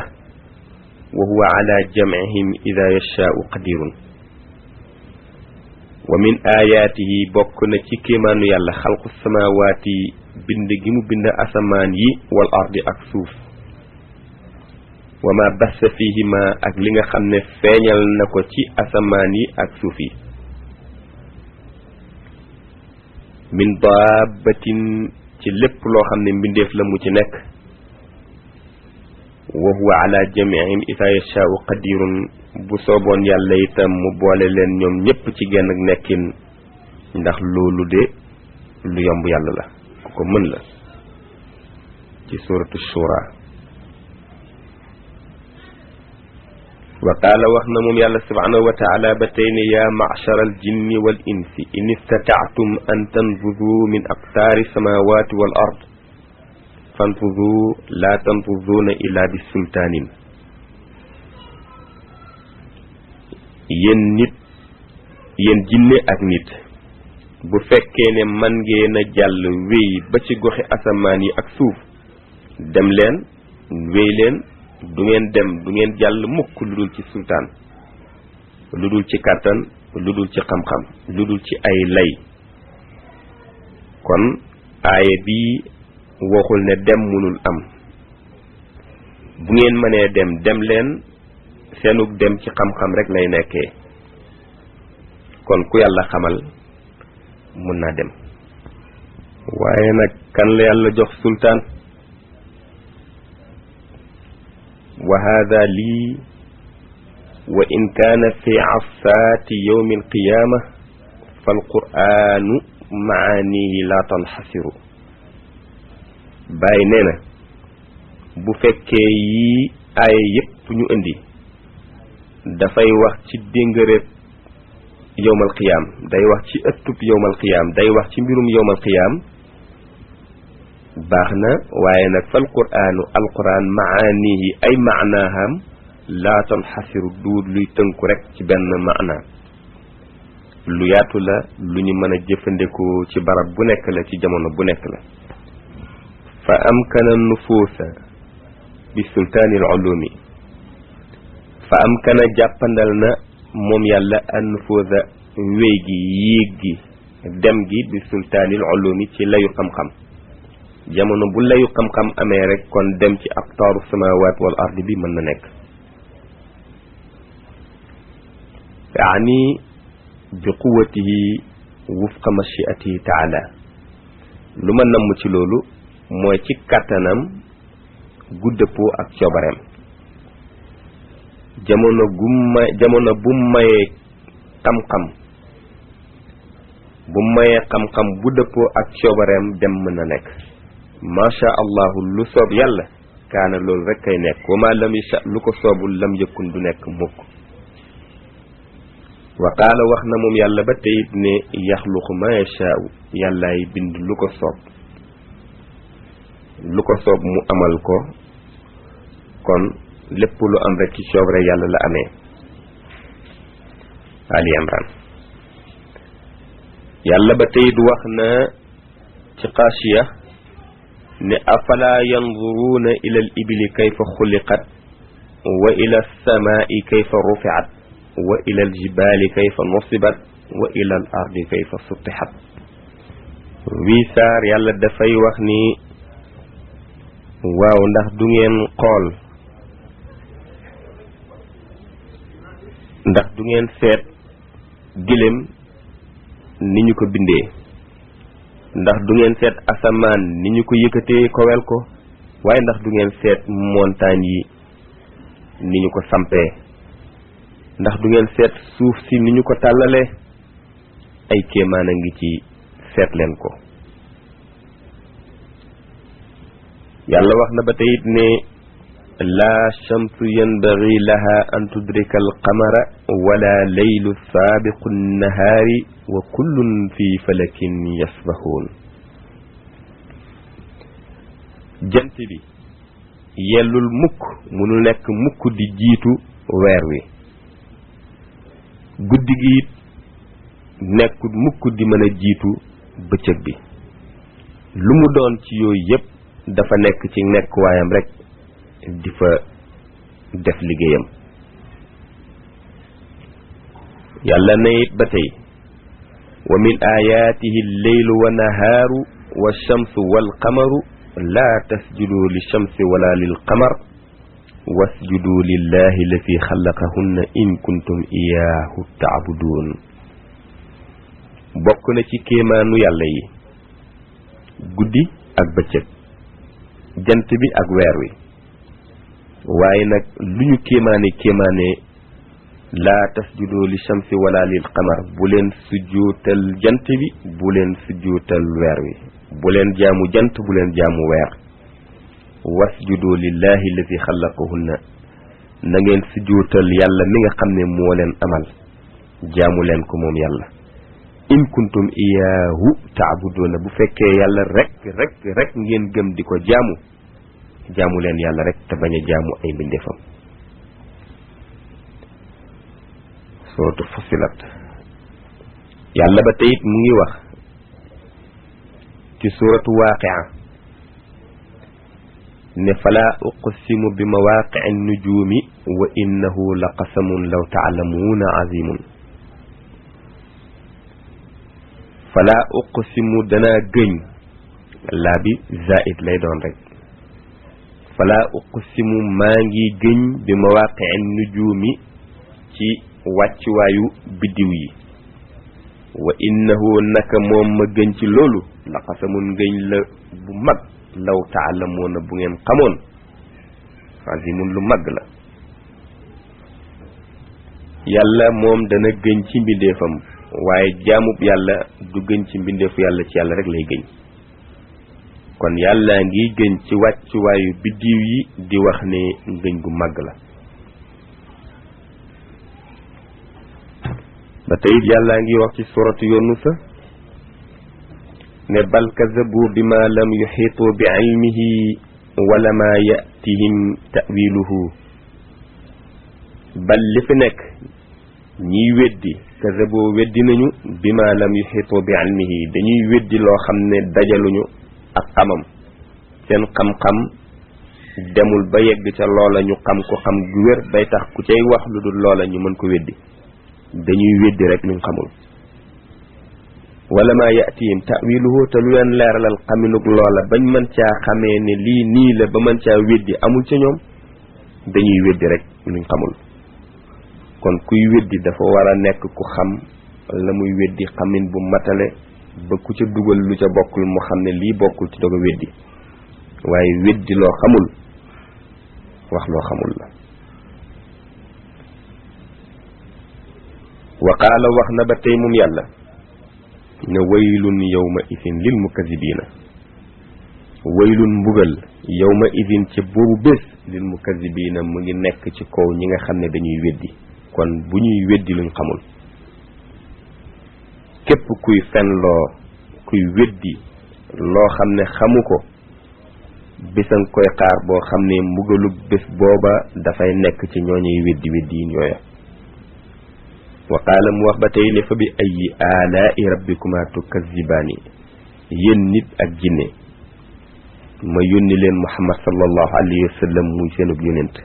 S1: wa huwa ala jam'ihim ida yashaa'u qadirun wa min ayatihi bokk na ci kéemaanu yàlla xalqu samawati bind gi mu bind asamaan yi wal ardi ak suuf wa ma bassa fihima ak li nga xam ne feeñal na ko ci asamaan yi ak suuf yi min dabbatin ci lépp loo xam ne mbindeef la mu ci nekk wa huwa ala jami'ihim idha yasha'u qadirun bu sooboon yàlla itam mu boole leen ñoom ñépp ci genn nekkin ndax loolu de lu yomb yàlla la ku ko mën la ci suratu shura wa qaala wax na moom yàlla subhanahu wa ta'ala ba tey ne yaa ma'shara al jinni wal insi in istata'tum an tanfudu min aqtaari samawati wal ard fanfudu la tanfuduna illa bi sultaanin yéen jinne ak nit bu fekkee ne man ngeen a jàll wéy ba ci goxi asamaan yi ak suuf dem leen wéy leen du ngeen jàll mukk lu dul ci sultaan lu dul ci kàttan lu dul ci xam-xam lu dul ci ay lay kon aaya bi waxul ne dem mënul am bu ngeen mënee dem leen seenug dem ci xam-xam rek lay nekkee kon ku yàlla xamal mun naa dem waaye nag kan la yàlla jox sultaan wa hada lii wa in kaana fi asaati yawmi alqiyaama falqur'aanu maanihi la tanxasiru bàyyi nee na bu fekkee yii aaya yépp ñu indi dafay wax ci déngëréb yawmal qiyaam day wax ci ëttub yawmal qiyaam day wax ci mbirum yawmal qiyaam baax na waaye nag fal qur'aanu alquran maanihi ay maanaaham laa tanxasiru duut luy tënku rek ci benn maana lu yaatu la lu ñu mën a jëfandikoo ci barab bu nekk la ci jamono bu nekk la fa amkana nufuusa bi sultaanil ulumi fa amkana jàppandal na moom yàlla an nufuusa wéy gi yéeg gi dem gi bi sultaanil ulumi ci layu xam-xam jamono bu layu xam-xam amee rek kon dem ci aqtaaru samawat wal ardi bi mën na nekk yaani bi quwwatihi wufqa mashiatihi taala lu ma namm ci loolu mooy ci kàttanam gu dëppoo ak coobareem jamono bu mayee xam-xam bu dëppoo ak coobareem dem mën na nekk macha allahu lu soob yàlla kaana loolu rek kay nekk wa ma lam yasha lu ko soobul lam yëkkun du nekk mukk wa qaala wax na moom yàlla ba teyit ne yaxluqu ma yashaa'u yàllaay bind lu ko soob mu amal ko kon lépp lu am rek ci coobare yàlla la amee Ali Imran yàlla ba teyit wax na ci Qaashiya ne afala yanzuruuna ila al ibili kayfa xuliqat wa ila alsamaai kayfa rufiat wa ila aljibaali kayfa nusibat wa ila al ardi kayfa sutixat wii saar yàlla dafay wax ni waaw ndax du ngeen xool ndax du ngeen seet gëléem ni ñu ko bindee ndax du ngeen seet asamaan ni ñu ko yëkkatee kowel ko waaye ndax du ngeen seet montagne yi ni ñu ko sampee ndax du ngeen seet suuf si ni ñu ko tàllalee ay kéemaan a ngi ci seet leen ko yàlla wax na ba tey it ne laa shamsu yanbaghi laha an tudrika alqamara wala laylu saabiqu nnahaari wa kullun fi falakin yasbahuun jant bi yellul mukk munu nekk mukk di jiitu weer wi guddi gi it nekkul mukk di mën a jiitu bëccëg bi lu mu doon ci yooyu yépp dafa nekk ci nekk waayam rek di fa def liggéeyam yàlla na it ba tey wa min ayaatihi lleylu wa nahaaru wa shamsu wal qamaru laa tasjudu li shamsi wala lil qamar wasjudu lillahi allati xalaqahunna in kuntum iyaahu taabuduun bokk na ci kéemaanu yàlla yi guddi ak bëccëg jant bi ak weer wi waaye nag lu ñu kéemaane laa tasjudu li shamsi wala lil qamar bu leen sujjootal jant bi bu leen sujjootal weer wi bu leen jaamu jant bu leen jaamu weer wasjudu lillahi alladi xalaqahunna na ngeen sujjootal yàlla mi nga xam ne moo leen amal jaamu leen ko moom yàlla in kuntum iyaahu taabuduuna bu fekkee yàlla rek ngeen gëm di ko jaamu leen yàlla rek te bañ a jaamu ay mbindeefam suratu Fussilat yàlla ba teyit mu ngi wax ci suratu Waaqi'a ne falaa uqsimu bi mawaaqi'i nujuumi wa innahu la qasamun law ta'lamuuna azimun falaa uqsimu danaa gëñ laa bi zaid lay doon rek falaa uqsimu maa ngi gëñ bi mawaaqi'i nujuumi ci wàccuwaayu biddiw yi wa innahu naka moom ma gëñ ci loolu la qasamun ngëñ la bu mag law taalamuuna bu ngeen xamoon azimun lu mag la yàlla moom dana gëñ ci mbindeefam waaye jaamub yàlla du gëñ ci mbindeefu yàlla ci yàlla rek lay gëñ kon yàlla ngi gëñ ci wàccuwaayu biddiw yi di wax ne ngëñ gu mag la ba tey yàlla ngi wax ci suratu Yunusa ne bal kazabu bima lam yuxiitu bi ilmihi wala ma yatihim tawiluhu bal li fi nekk ñiy weddi kazabu weddi nañu bima lam yuxiitu bi ilmihi dañuy weddi loo xam ne dajaluñu ak xamam seen xam-xam demul ba yegg ca loola ñu xam ko xam gu wér bay tax ku cay wax lu dul loola ñu mën ko weddi dañuy weddi rek luñ xamul wala ma yatihim tawiluhu te lu leen leeralal xaminug loola bañ mën caa xamee ne lii nii la ba mën caa weddi amul ca ñoom dañuy weddi rek luñ xamul kon kuy weddi dafa war a nekk ku xam la muy weddi xamin bu matale ba ku ca dugal lu ca bokkul mu xam ne lii bokkul ci doog a weddi waaye weddi loo xamul wax loo xamul la wa qaala wax na ba tey moom yàlla ne waylun yawma idin lil mukazibiina waylun mbugal yawma idin ci boobu bés lil mukazibiina mu ngi nekk ci kaw ñi nga xam ne dañuy weddi kon bu ñuy weddi luñ xamul képp kuy fenloo kuy weddi loo xam ne xamu ko bésan koy xaar boo xam ne mbugalug bés booba dafay nekk ci ñooñuy weddi yi ñooya wa qaala mu wax ba tey ne fa bi ayyiaalaa'i rabbikuma tukazzibaani yéen nit ak jinne ma yónni leen muhammad sallallahu alayhi wa sallam muy seenub yonent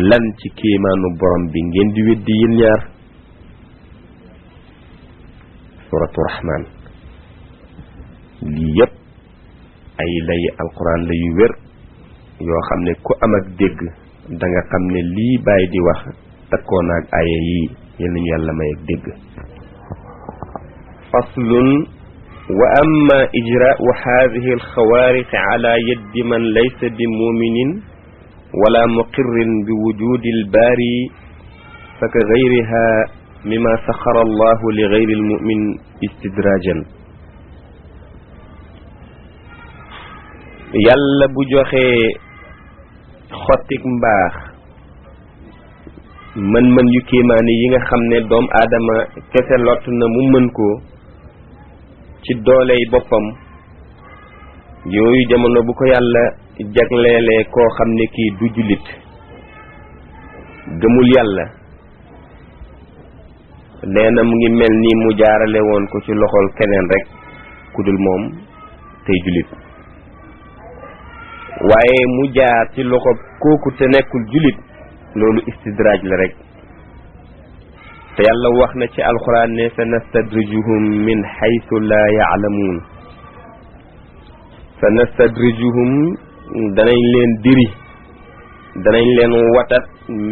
S1: lan ci kéemaanu borom bi ngeen di weddi yéen ñaar suratu rahman lii yépp ay lay alquran la yu wér yoo xam ne ku am ak dégg da nga xam ne lii bàyyi di wax takkoon ak aaya yii yal nañu yàlla may ak dégg faslun wa amma ijraau hadihi alxawaariq ala yaddi man laysa bi muminin wala muqirrin bi wujudi albaari fa ka gayriha mima saxara allahu li gayri almumin istidrajan yàlla bu joxee xottik mbaax mën-mën yu kéemaane yi nga xam ne doom aadama kese lott na mu mën ko ci dooley boppam yooyu jamono bu ko yàlla jagleelee koo xam ne kii du jullit gëmul yàlla nee na mu ngi mel ni mu jaarale woon ko ci loxol keneen rek ku dul moom tey jullit waaye mu jaar ci loxo kooku te nekkul jullit loolu istidraaj la rek te yàlla wax na ci alxuraan ne sa nastadrijuhum min xaytu laa yaalamuun sa nastadrijuhum danañ leen diri danañ leen watat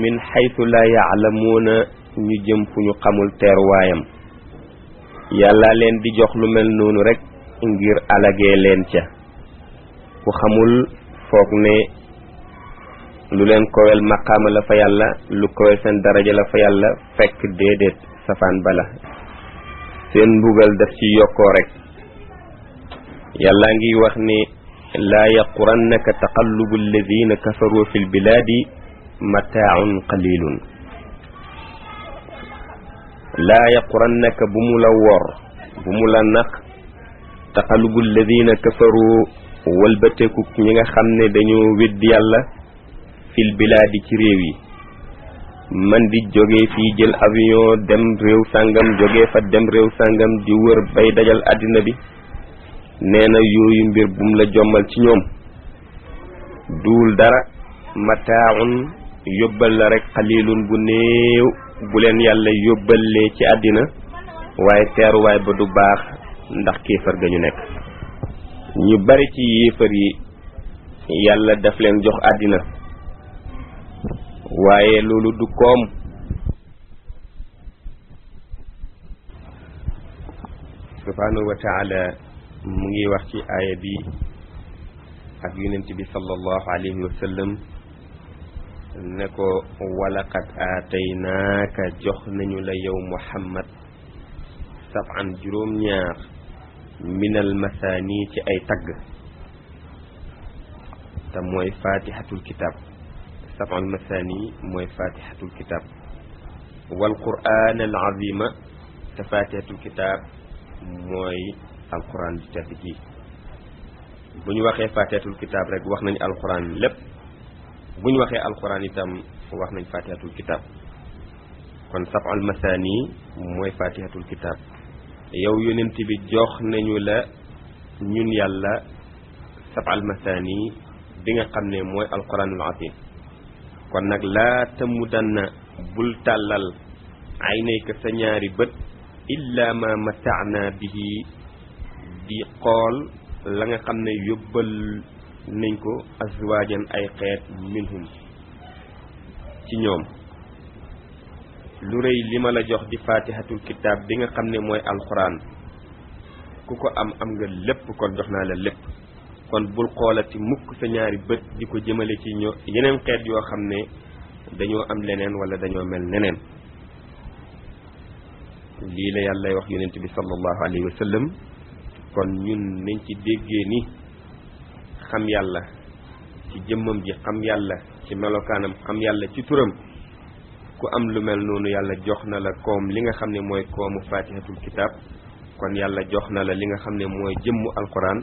S1: min xaytu laa yaalamuuna ñu jëm fu ñu xamul teeruwaayam yàlla leen di jox lu mel noonu rek ngir alagee leen ca ku xamul foog ne lu leen kowel maqaama la fa yàlla lu kowel seen daraja la fa yàlla fekk déedéet safaan bala seen mbugal daf ci yokkoo rek yàlla ngi wax ni laa yaqurannaka taqallubu alladina kafaru fi lbilaadi mataaun qalilun laa yaqurannaka bu mu la wor bu mu la nax taqallubu alladina kafaru walbateku ñi nga xam ne dañoo weddi yàlla fil bilaadi ci réew yi man di jóge fii jël avion dem réew sàngam jóge fa dem réew sàngam di wër bay dajal àddina bi nee na yooyu mbir bum la jommal ci ñoom duul dara mataaun yóbbal la rek xalilun bu néew bu leen yàlla yóbbalee ci àddina waaye teeruwaay ba du baax ndax kéefar ga ñu nekk ñu bari ci yéefar yi yàlla daf leen jox àddina waaye loolu du koom subhanahu wa taala mu ngi wax ci aaya bi ak yonent bi sallallahu alayhi wa sallam ne ko walaqad aataynaaka jox nañu la yow muhammad sab'an juróom-ñaar minal masaani ci ay tagg te mooy fatihatul kitab sab'al masaani mooy fatihatul kitab wal qur'aan al azima te fatihatul kitab mooy alquran di tedd ji bu ñu waxee fatihatul kitab rek wax nañ alquran lépp bu ñu waxee alquran itam wax nañ fatihatul kitab kon sab'al masaani mooy fatihatul kitab yow yonent bi jox nañu la ñun yàlla sab'al masaani bi nga xam ne mooy alquranul azim kon nag laa tamudanna bul tàllal aynayka sa ñaari bët illa ma mata'na bihi di xool la nga xam ne yóbbal nañ ko azwaajan ay xeet minhum ci ñoom lu rëy li ma la jox di fatihatul kitab bi nga xam ne mooy alquran ku ko am nga lépp kon jox naa la lépp kon bul xoolati mukk sa ñaari bët di ko jëmale ci ñoo yeneen xeet yoo xam ne dañoo am leneen wala dañoo mel neneen lii la yàlla wax yonent bi sallallahu alayhi wa sallam kon ñun nañ ci déggee ni xam yàlla ci jëmmam ji xam yàlla ci melokaanam xam yàlla ci turam ku am lu mel noonu yàlla jox na la koom li nga xam ne mooy koomu fatihatul kitab kon yàlla jox na la li nga xam ne mooy jëmmu alquran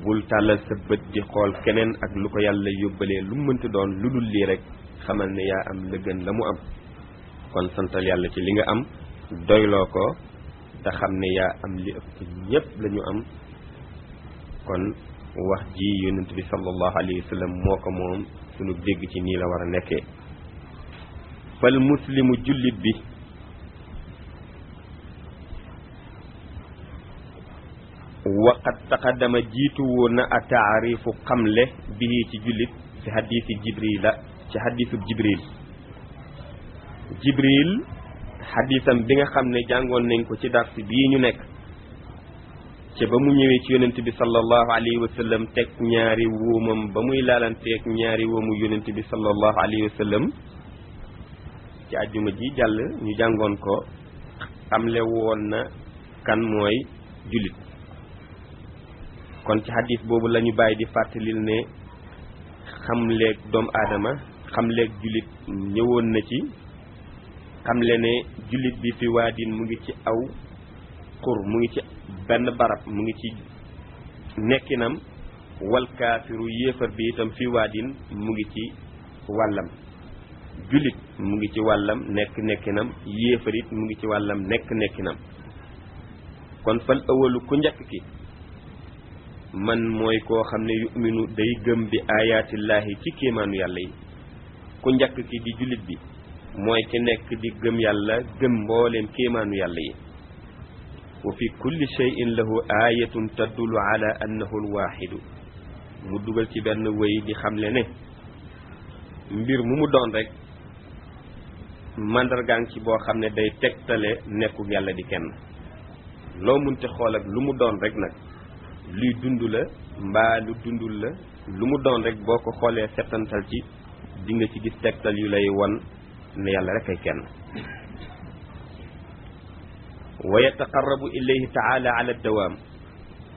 S1: bul tàllal sa bët di xool keneen ak lu ko yàlla yóbbalee lu mënti doon lu dul lii rek xamal ne yaa am la gën la mu am kon santal yàlla ci li nga am doyloo ko te xam ne yaa am li ëpp ñépp la ñu am kon wax ji yonent bi sallallahu alayhi wa sallam moo ko moom sunu dégg ci nii la war a nekkee fal muslimu jullit bi waqad taqaddama jiitu woon na a taarifu xamle bihi ci jullit ci xadiisi jibrila ci xadiisu jibril xadiisam bi nga xam ne jàngoon nañ ko ci dars bii ñu nekk ci ba mu ñëwee ci yonent bi sallallahu alayhi wa sallam teg ñaari wóomam ba muy laalanteeg ñaari wóomu yonent bi sallallahu alayhi wa sallam ci àjjuma ji jàll ñu jàngoon ko xamle woon na kan mooy jullit kon ci xadiis boobu la ñu bàyyi di fàttalil ne xamleeg doomu aadama xamleeg jullit ñëwoon na ci xamle ne jullit bi fi waadin mu ngi ci aw xur mu ngi ci benn barab mu ngi ci nekkinam wal kaafiru yéefar bi itam fi waadin mu ngi ci wàllam jullit mu ngi ci wàllam nekkinam yéefar it mu ngi ci wàllam nekkinam kon fal awalu ku njëkk ki man mooy koo xam ne yuminu day gëm bi ayaatillaahi ci kéemaanu yàlla yi ku njëkk ki di jullit bi mooy ki nekk di gëm yàlla gëm mbooleem kéemaanu yàlla yi wa fi kulli shay'in lahu ayatun tadullu ala annahu alwaxidu mu dugal ci benn wëy di xamle ne mbir mu doon rek màndargaan ci boo xam ne day tegtale nekku yàlla di kenn loo munte xool ak lu mu doon rek nag luy dund la mbaa lu dundul la lu mu doon rek boo ko xoolee settantal ci di nga ci gis tegtal yu lay won ne yàlla rek ay kenn wa yataqarrabu ilayhi taala ala dawaam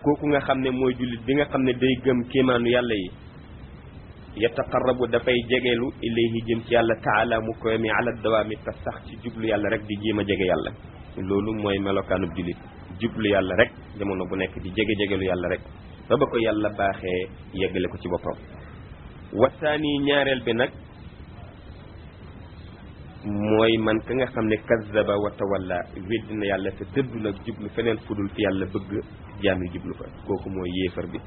S1: kooku nga xam ne mooy jullit bi nga xam ne day gëm kéemaanu yàlla yi yataqarrabu dafay jegeelu ilayhi jëm ci yàlla taala mu koy mi ala dawaami te sax ci jublu yàlla rek di jéem a jege yàlla loolu mooy melokaanub jullit jublu yàlla rek jamono bu nekk di jege-jegelu yàlla rek ba ba ko yàlla baaxee yeggale ko ci boppam wasaani ñaareel bi nag mooy man ka nga xam ne kazzaba wa tawalla weddi na yàlla te dëddu nag jublu feneen fudul fi yàlla bëgg jaam yi jublu fa kooku mooy yéefar bi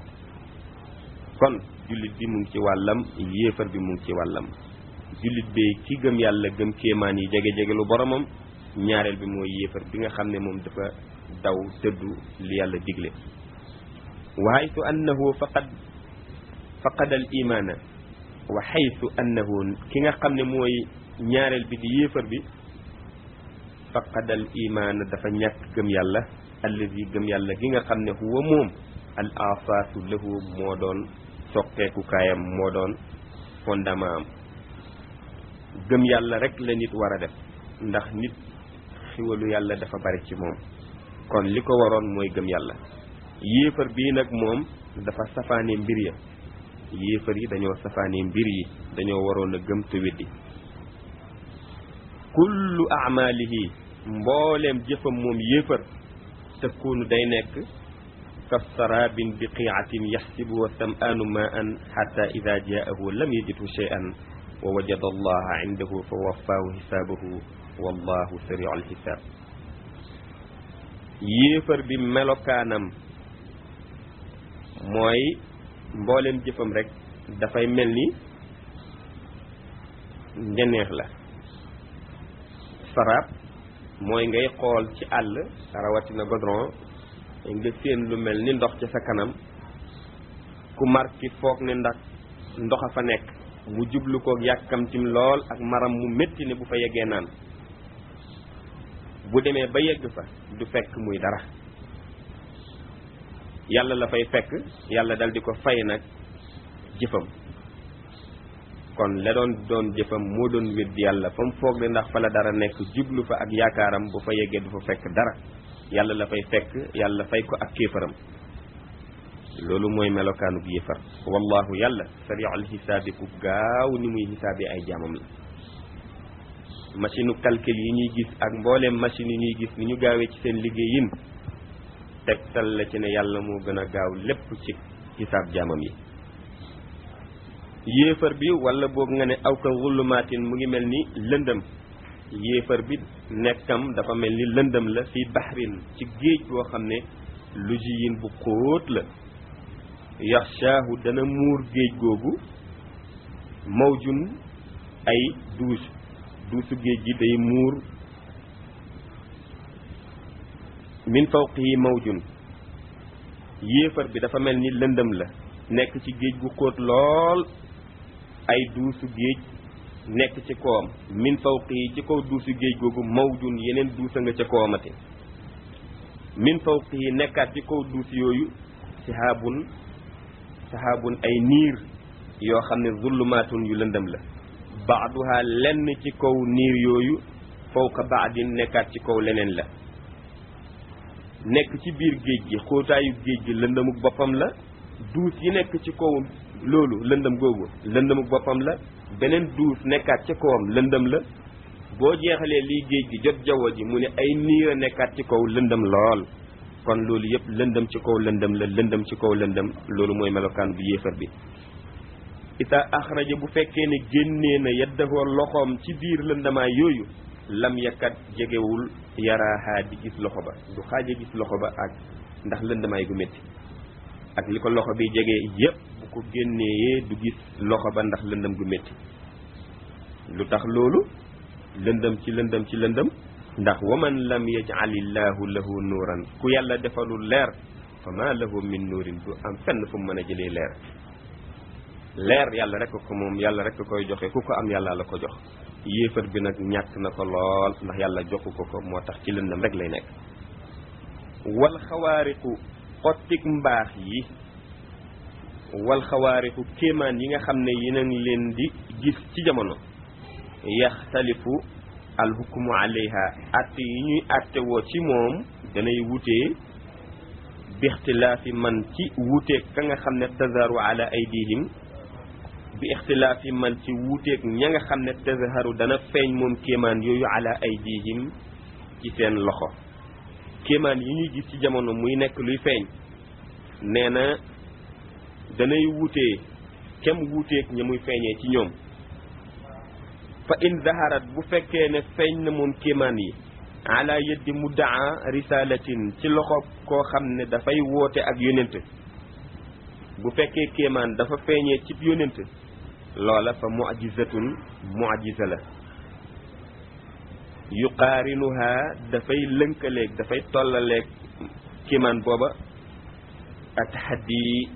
S1: kon jullit bi mu ngi ci wàllam yéefar bi mu ngi ci wàllam jullit bi ki gëm yàlla gëm kéemaan yi jege-jegelu boromam ñaareel bi mooy yéefar bi nga xam ne moom dafa daw dëddu li yàlla digle wa haythu annahu faqada al imaana wa haythu annahu ki nga xam ne mooy ñaareel bi di yéefar bi faqada al imaana dafa ñàkk gëm yàlla allazi gëm yàlla gi nga xam ne huwa moom al asaasu lahu moo doon soqeeku kaayam moo doon fondement am gëm yàlla rek la nit war a def ndax nit xiwalu yàlla dafa bari ci moom kon li ko waroon mooy gëm yàlla yéefar bii nag moom dafa safaane mbir ya yéefar yi dañoo safaane mbir yi dañoo waroon a gëm te weddi kullu a'maalihi mbooleem jëfam moom yéefar takkuunu day nekk ka sarabin biqi'atin yaxsibuhu sam'aanu ma'an hatta ida jaahu lam yajidhu shay'an wa wajada allaha indahu fa waffaahu xisaabahu wallahu sari'ul xisaab yéefar bi melokaanam mooy mbooleem jëfam rek dafay mel ni ngeneex la sarab mooy ngay xool ci àll rawatina godron nga séen lu mel ni ndox ci sa kanam ku marki foog ne ndax ndox a fa nekk mu jublu koog yàkkamtim lool ak maram mu métti ne bu fa yeggee naan bu demee ba yegg fa du fekk muy dara yàlla la fay fekk yàlla dal di ko fay nag jëfam kon la doon jëfam moo doon weddi yàlla fa mu foog ne ndax fa la dara nekk jublu fa ak yaakaaram bu fa yeggee du fa fekk dara yàlla la fay fekk yàlla fay ko ak kéefaram loolu mooy melokaanu bu yéefar wallahu yàlla sari'ul xisaabi ku gaaw ni muy xisaabi ay jaamam la machine calcul yi ñuy gis ak mbooleem machine yi ñuy gis ni ñu gaawee ci seen liggéeyin tegtal la ci ne yàlla moo gën a gaaw lépp ci xisaab jaamam yi yéefar bi wala boog nga ne aw ka zulumaatin mu ngi mel ni lëndëm yéefar bi nekkam dafa mel ni lëndëm la fi baxrin ci géej boo xam ne lujiyin bu xóot la yaxshaahu dana muur géej googu mawjun ay duusu géej gi day muur min fawqihi mawjun yéefar bi dafa mel ni lëndëm la nekk ci géej gu xóot lool ay duusu géej nekk ci kawam min fawqihi ci kaw duusu géej googu mawjun yeneen duusa nga ca kawamati min fawqihi nekkaat ci kaw duus yooyu sahaabun ay niir yoo xam ne zullumaatun yu lëndëm la baaduha lenn ci kaw niir yooyu fawqa baadin nekkaat ci kaw leneen la nekk ci biir géej gi xóotaayu géej gi lëndëmuk boppam la duus yi nekk ci kaw loolu lëndëm googu lëndëmuk boppam la beneen duus nekkaat ci kawam lëndëm la boo jeexalee lii géej gi jot jaww ji mu ne ay niir a nekkaat ci kaw lëndëm lool kon loolu yëpp lëndëm ci kaw lëndëm la lëndëm ci kaw lëndëm loolu mooy melokaan bu yéefar bi ita axraja bu fekkee ne génnee na yaddahoo loxoom ci biir lëndamaay yooyu lam yakkat jegewul yaraaha di gis loxo ba du xaaja gis loxo ba ak ndax lëndamaay gu métti ak li ko loxo bi jege yépp bu ko génnee du gis loxo ba ndax lëndëm gu métti lu tax loolu lëndëm ci lëndëm ci lëndëm ndax waman lam yaj'alillahu lahu nuuran ku yàlla defalul leer fa ma lahu min nuurin du am fenn fu mu mën a jëlee leer yàlla rek ko moom yàlla rek koy joxe ku ko am yàlla la ko jox yéefar bi nag ñàkk na ko lool ndax yàlla joxu ko moo tax ci lëndëm rek lay nekk wal xawaariqu xottik mbaax yi wal xawaarixu kéemaan yi nga xam ne yéen a ngi leen di gis ci jamono yaxtalifu alxukmu alayha atte yi ñuy atte woo ci moom danay wutee bi ixtilaafi man ci wuuteeg ka nga xam ne tazaharu ala aydihim bi ixtilaafi man ci wuuteeg ña nga xam ne tazaharu dana feeñ moom kéemaan yooyu ala aydihim ci seen loxo kéemaan yi ñuy gis ci jamono muy nekk luy feeñ nee na danay wuutee kem wuuteeg ña muy feeñee ci ñoom fa in zaharat bu fekkee ne feeñ na moom kéemaan yi ala yeddi muddaa risalatin ci loxo koo xam ne dafay woote ak yonent bu fekkee kéemaan dafa feeñee ci yonent loola fa mu'jizatun mu'jiza la yuqaarinuha dafay lënkaleeg dafay tollaleeg kéemaan booba atahaddi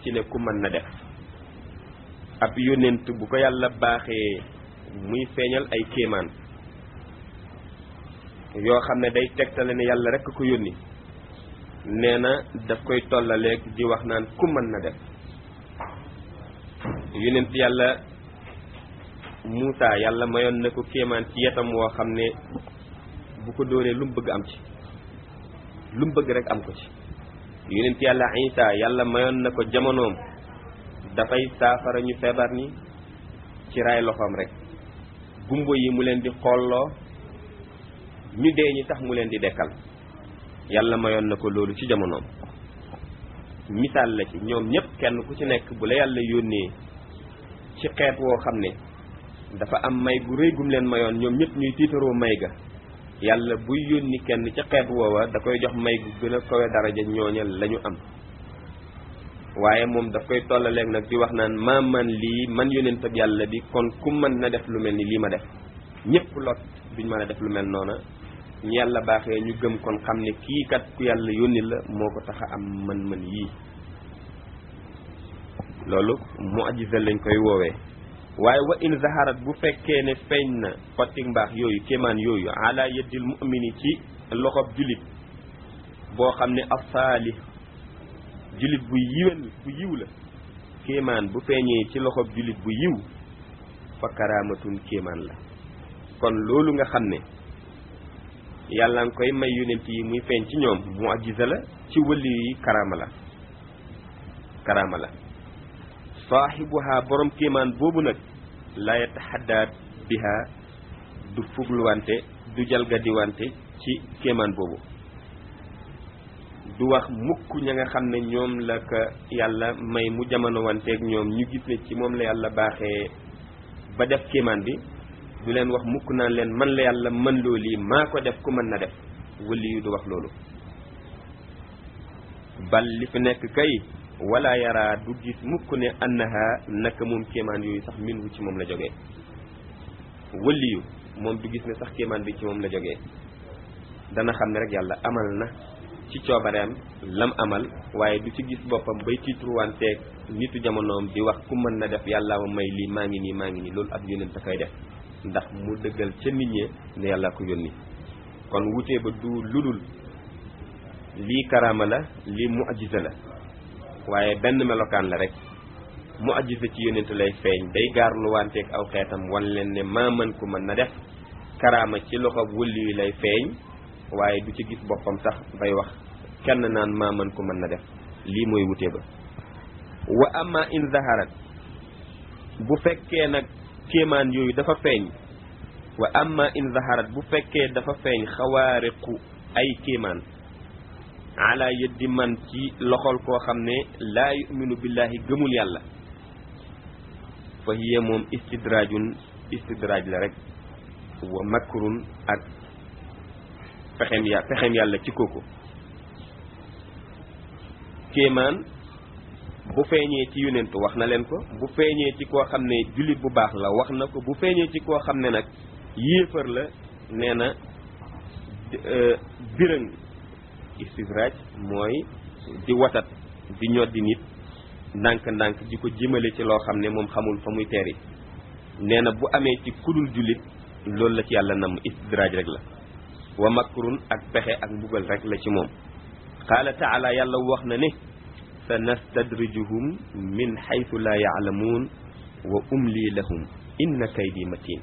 S1: ci ne ku mën na def ab yonent bu ko yàlla baaxee muy feeñal ay kéemaan yoo xam ne day tegtale ne yàlla rekk ko yónni nee na daf koy tollaleeg di wax naan ku mën na def yonent yàlla Muusa yàlla mayoon na ko kéemaan ci yetam woo xam ne bu ko dóoree lu mu bëgg am ci lu mu bëgg rek am ko ci yonent yàlla Isa yàlla mayoon na ko jamonoom dafay saafara ñu feebar ni ci raay loxoom rek gumbo yi mu leen di xolloo ñu dee ñi tax mu leen di dekkal yàlla mayoon na ko loolu ci jamonoom misaal la ci ñoom ñëpp kenn ku ci nekk bu la yàlla yónnee ci xeet woo xam ne dafa am may gu rëy gum leen mayoon ñoom ñëpp ñuy tiitaroo may ga yàlla buy yónni kenn ci xeet woowa da koy jox may gu gën a kawe daraja ñooñal lañu am waaye moom daf koy tollaleeg nag di wax naan maa man lii man yónnentab yàlla bi kon ku mën na def lu mel ni lii ma def ñëpp lot duñ mën a def lu mel noona ñu yàlla baaxee ñu gëm kon xam ne kii kat ku yàlla yónni la moo ko tax a am mën-mën yii loolu mu'jiza lañ koy woowee waaye wa in zaharat bu fekkee ne feeñ na xottik mbaax yooyu kéemaan yooyu ala yeddil mu'mini ci loxob julit boo xam ne asaalih julit bu yiwen bu yiw la kéemaan bu feeñee ci loxob julit bu yiw fa karaamatun kéemaan la kon loolu nga xam ne yàlla nga koy may yonent yi muy feeñ ci ñoom mu'jiza la ci wëli yi karaama la saahibuha borom kéemaan boobu nag la yataxaddaat biha du fugluwante du jalgadiwante ci kéemaan boobu du wax mukk ña nga xam ne ñoom la ko yàlla may mu jamono wanteeg ñoom ñu gis ne ci moom la yàlla baaxee ba def kéemaan bi du leen wax mukk naan leen man la yàlla mën loolu yi maa ko def ku mën na def wëli yu du wax loolu bal li fi nekk kay wala yara du gis mukk ne annaha naka moom kéemaan yooyu sax minhu ci moom la jógee wëli yu moom du gis ne sax kéemaan bi ci moom la jógee dana xam ne rek yàlla amal na ci coobareem lam amal waaye du ci gis boppam bay tiitruwanteeg nitu jamonoom di wax ku mën na def yàlla ma may lii maa ngi nii loolu ab yónent koy def ndax mu dëggal ca nit ñi ne yàlla ko yónni kon wutee ba du ludul lii karaama la lii mu'jiza la waaye benn melokaan la rek mu'jiza ci yónent lay feeñ day gaarlu wanteeg aw xeetam wan leen ne maa mën ku mën na def karaama ci loxo wëli yi lay feeñ waaye du ci gis boppam sax bay wax kenn naan maa mën ku mën na def lii mooy wutee ba wa amma in zaharat bu fekkee nag kéemaan yooyu dafa feeñ wa amma in zaharat bu fekkee dafa feeñ xawaariqu ay kéemaan ala yeddi man ci loxol koo xam ne laa yuminu billahi gëmul yàlla fa hiya moom istidraaj la rek wa makrun ak pexem yàlla ci kooku kéemaan bu feeñee ci yonent wax na leen ko bu feeñee ci koo xam ne jullit bu baax la wax na ko bu feeñee ci koo xam ne nag yéefar la nee na birëng istidraaj mooy di watat di ñoddi nit ndànk-ndànk di ko jëmale ci loo xam ne moom xamul fa muy teeri nee na bu amee ci kudul jullit loolu la ci yàlla nam istidraaj rek la wa makrun ak pexe ak mbugal rek la ci moom qaala taala yàlla wax na ne sa nastadrijuhum min xaytu laa yaalamuun wa umli lahum inna kaydi matin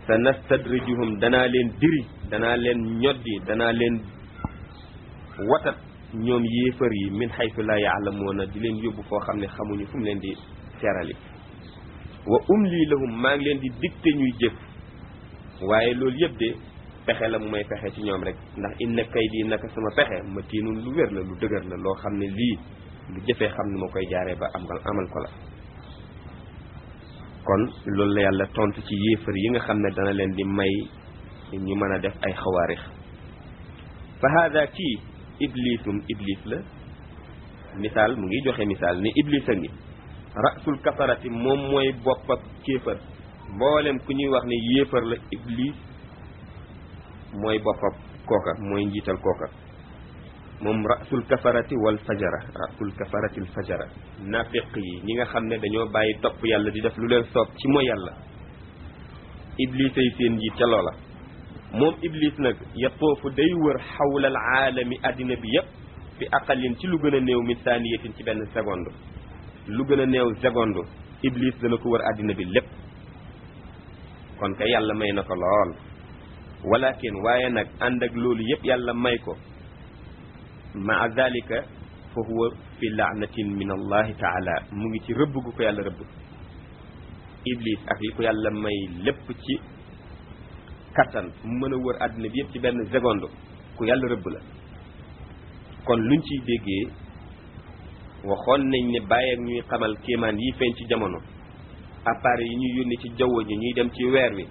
S1: sa nastadrijuhum danaa leen diri danaa leen ñoddi danaa leen watat ñoom yéefar yi min xaytu laa yaalamuuna di leen yóbbu foo xam ne xamuñu fu mu leen di terali wa umli lahum maa ngi leen di dicté ñuy jëf waaye loolu yëpp de pexe la mu may pexe ci ñoom rek ndax inna kaydi naka sama pexe ma tiinun lu wér la lu dëgër la loo xam ne lii lu jëfee xam ne ma koy jaaree ba amal ko la kon loolu la yàlla tontu ci yéefar yi nga xam ne dana leen di may ñu mën a def ay xawaarix fa hada kii iblis la misaal mu ngi joxe misaal ni iblis a ngi rasul kafarati moom mooy bopp ak kéefar mboolem ku ñuy wax ne yéefar la iblis mooy boppam kooka mooy njiital kooka moom rasul kafarati wal fajara rasul kafarati al fajara nafiq yi ñi nga xam ne dañoo bàyyi topp yàlla di def lu leen soob ci mooy yàlla iblis ay seen njiit ca loola moom iblis nag yatoofu day wër xawlal aalami addina bi yépp fi aqalin ci lu gën a néew min saaniyatin ci benn seconde lu gën a néew seconde iblis dana ko wër addina bi lépp kon kay yàlla may na ko lool walakin waaye nag ànd ak loolu yëpp yàlla may ko maa dalika fa huwa fi laanatin min allahi taala mu ngi ci rëbb gu ko yàlla rëbb iblis ak li ko yàlla may lépp ci kattan mu mën a wër àddina bi yëpp ci benn seconde ku yàlla rëbb la kon luñ ciy déggee waxoon nañ ne bàyyi ak ñuy xamal kéemaan yi feeñ ci jamono appareil yi ñuy yónni ci jaww ji ñuy dem ci weer wi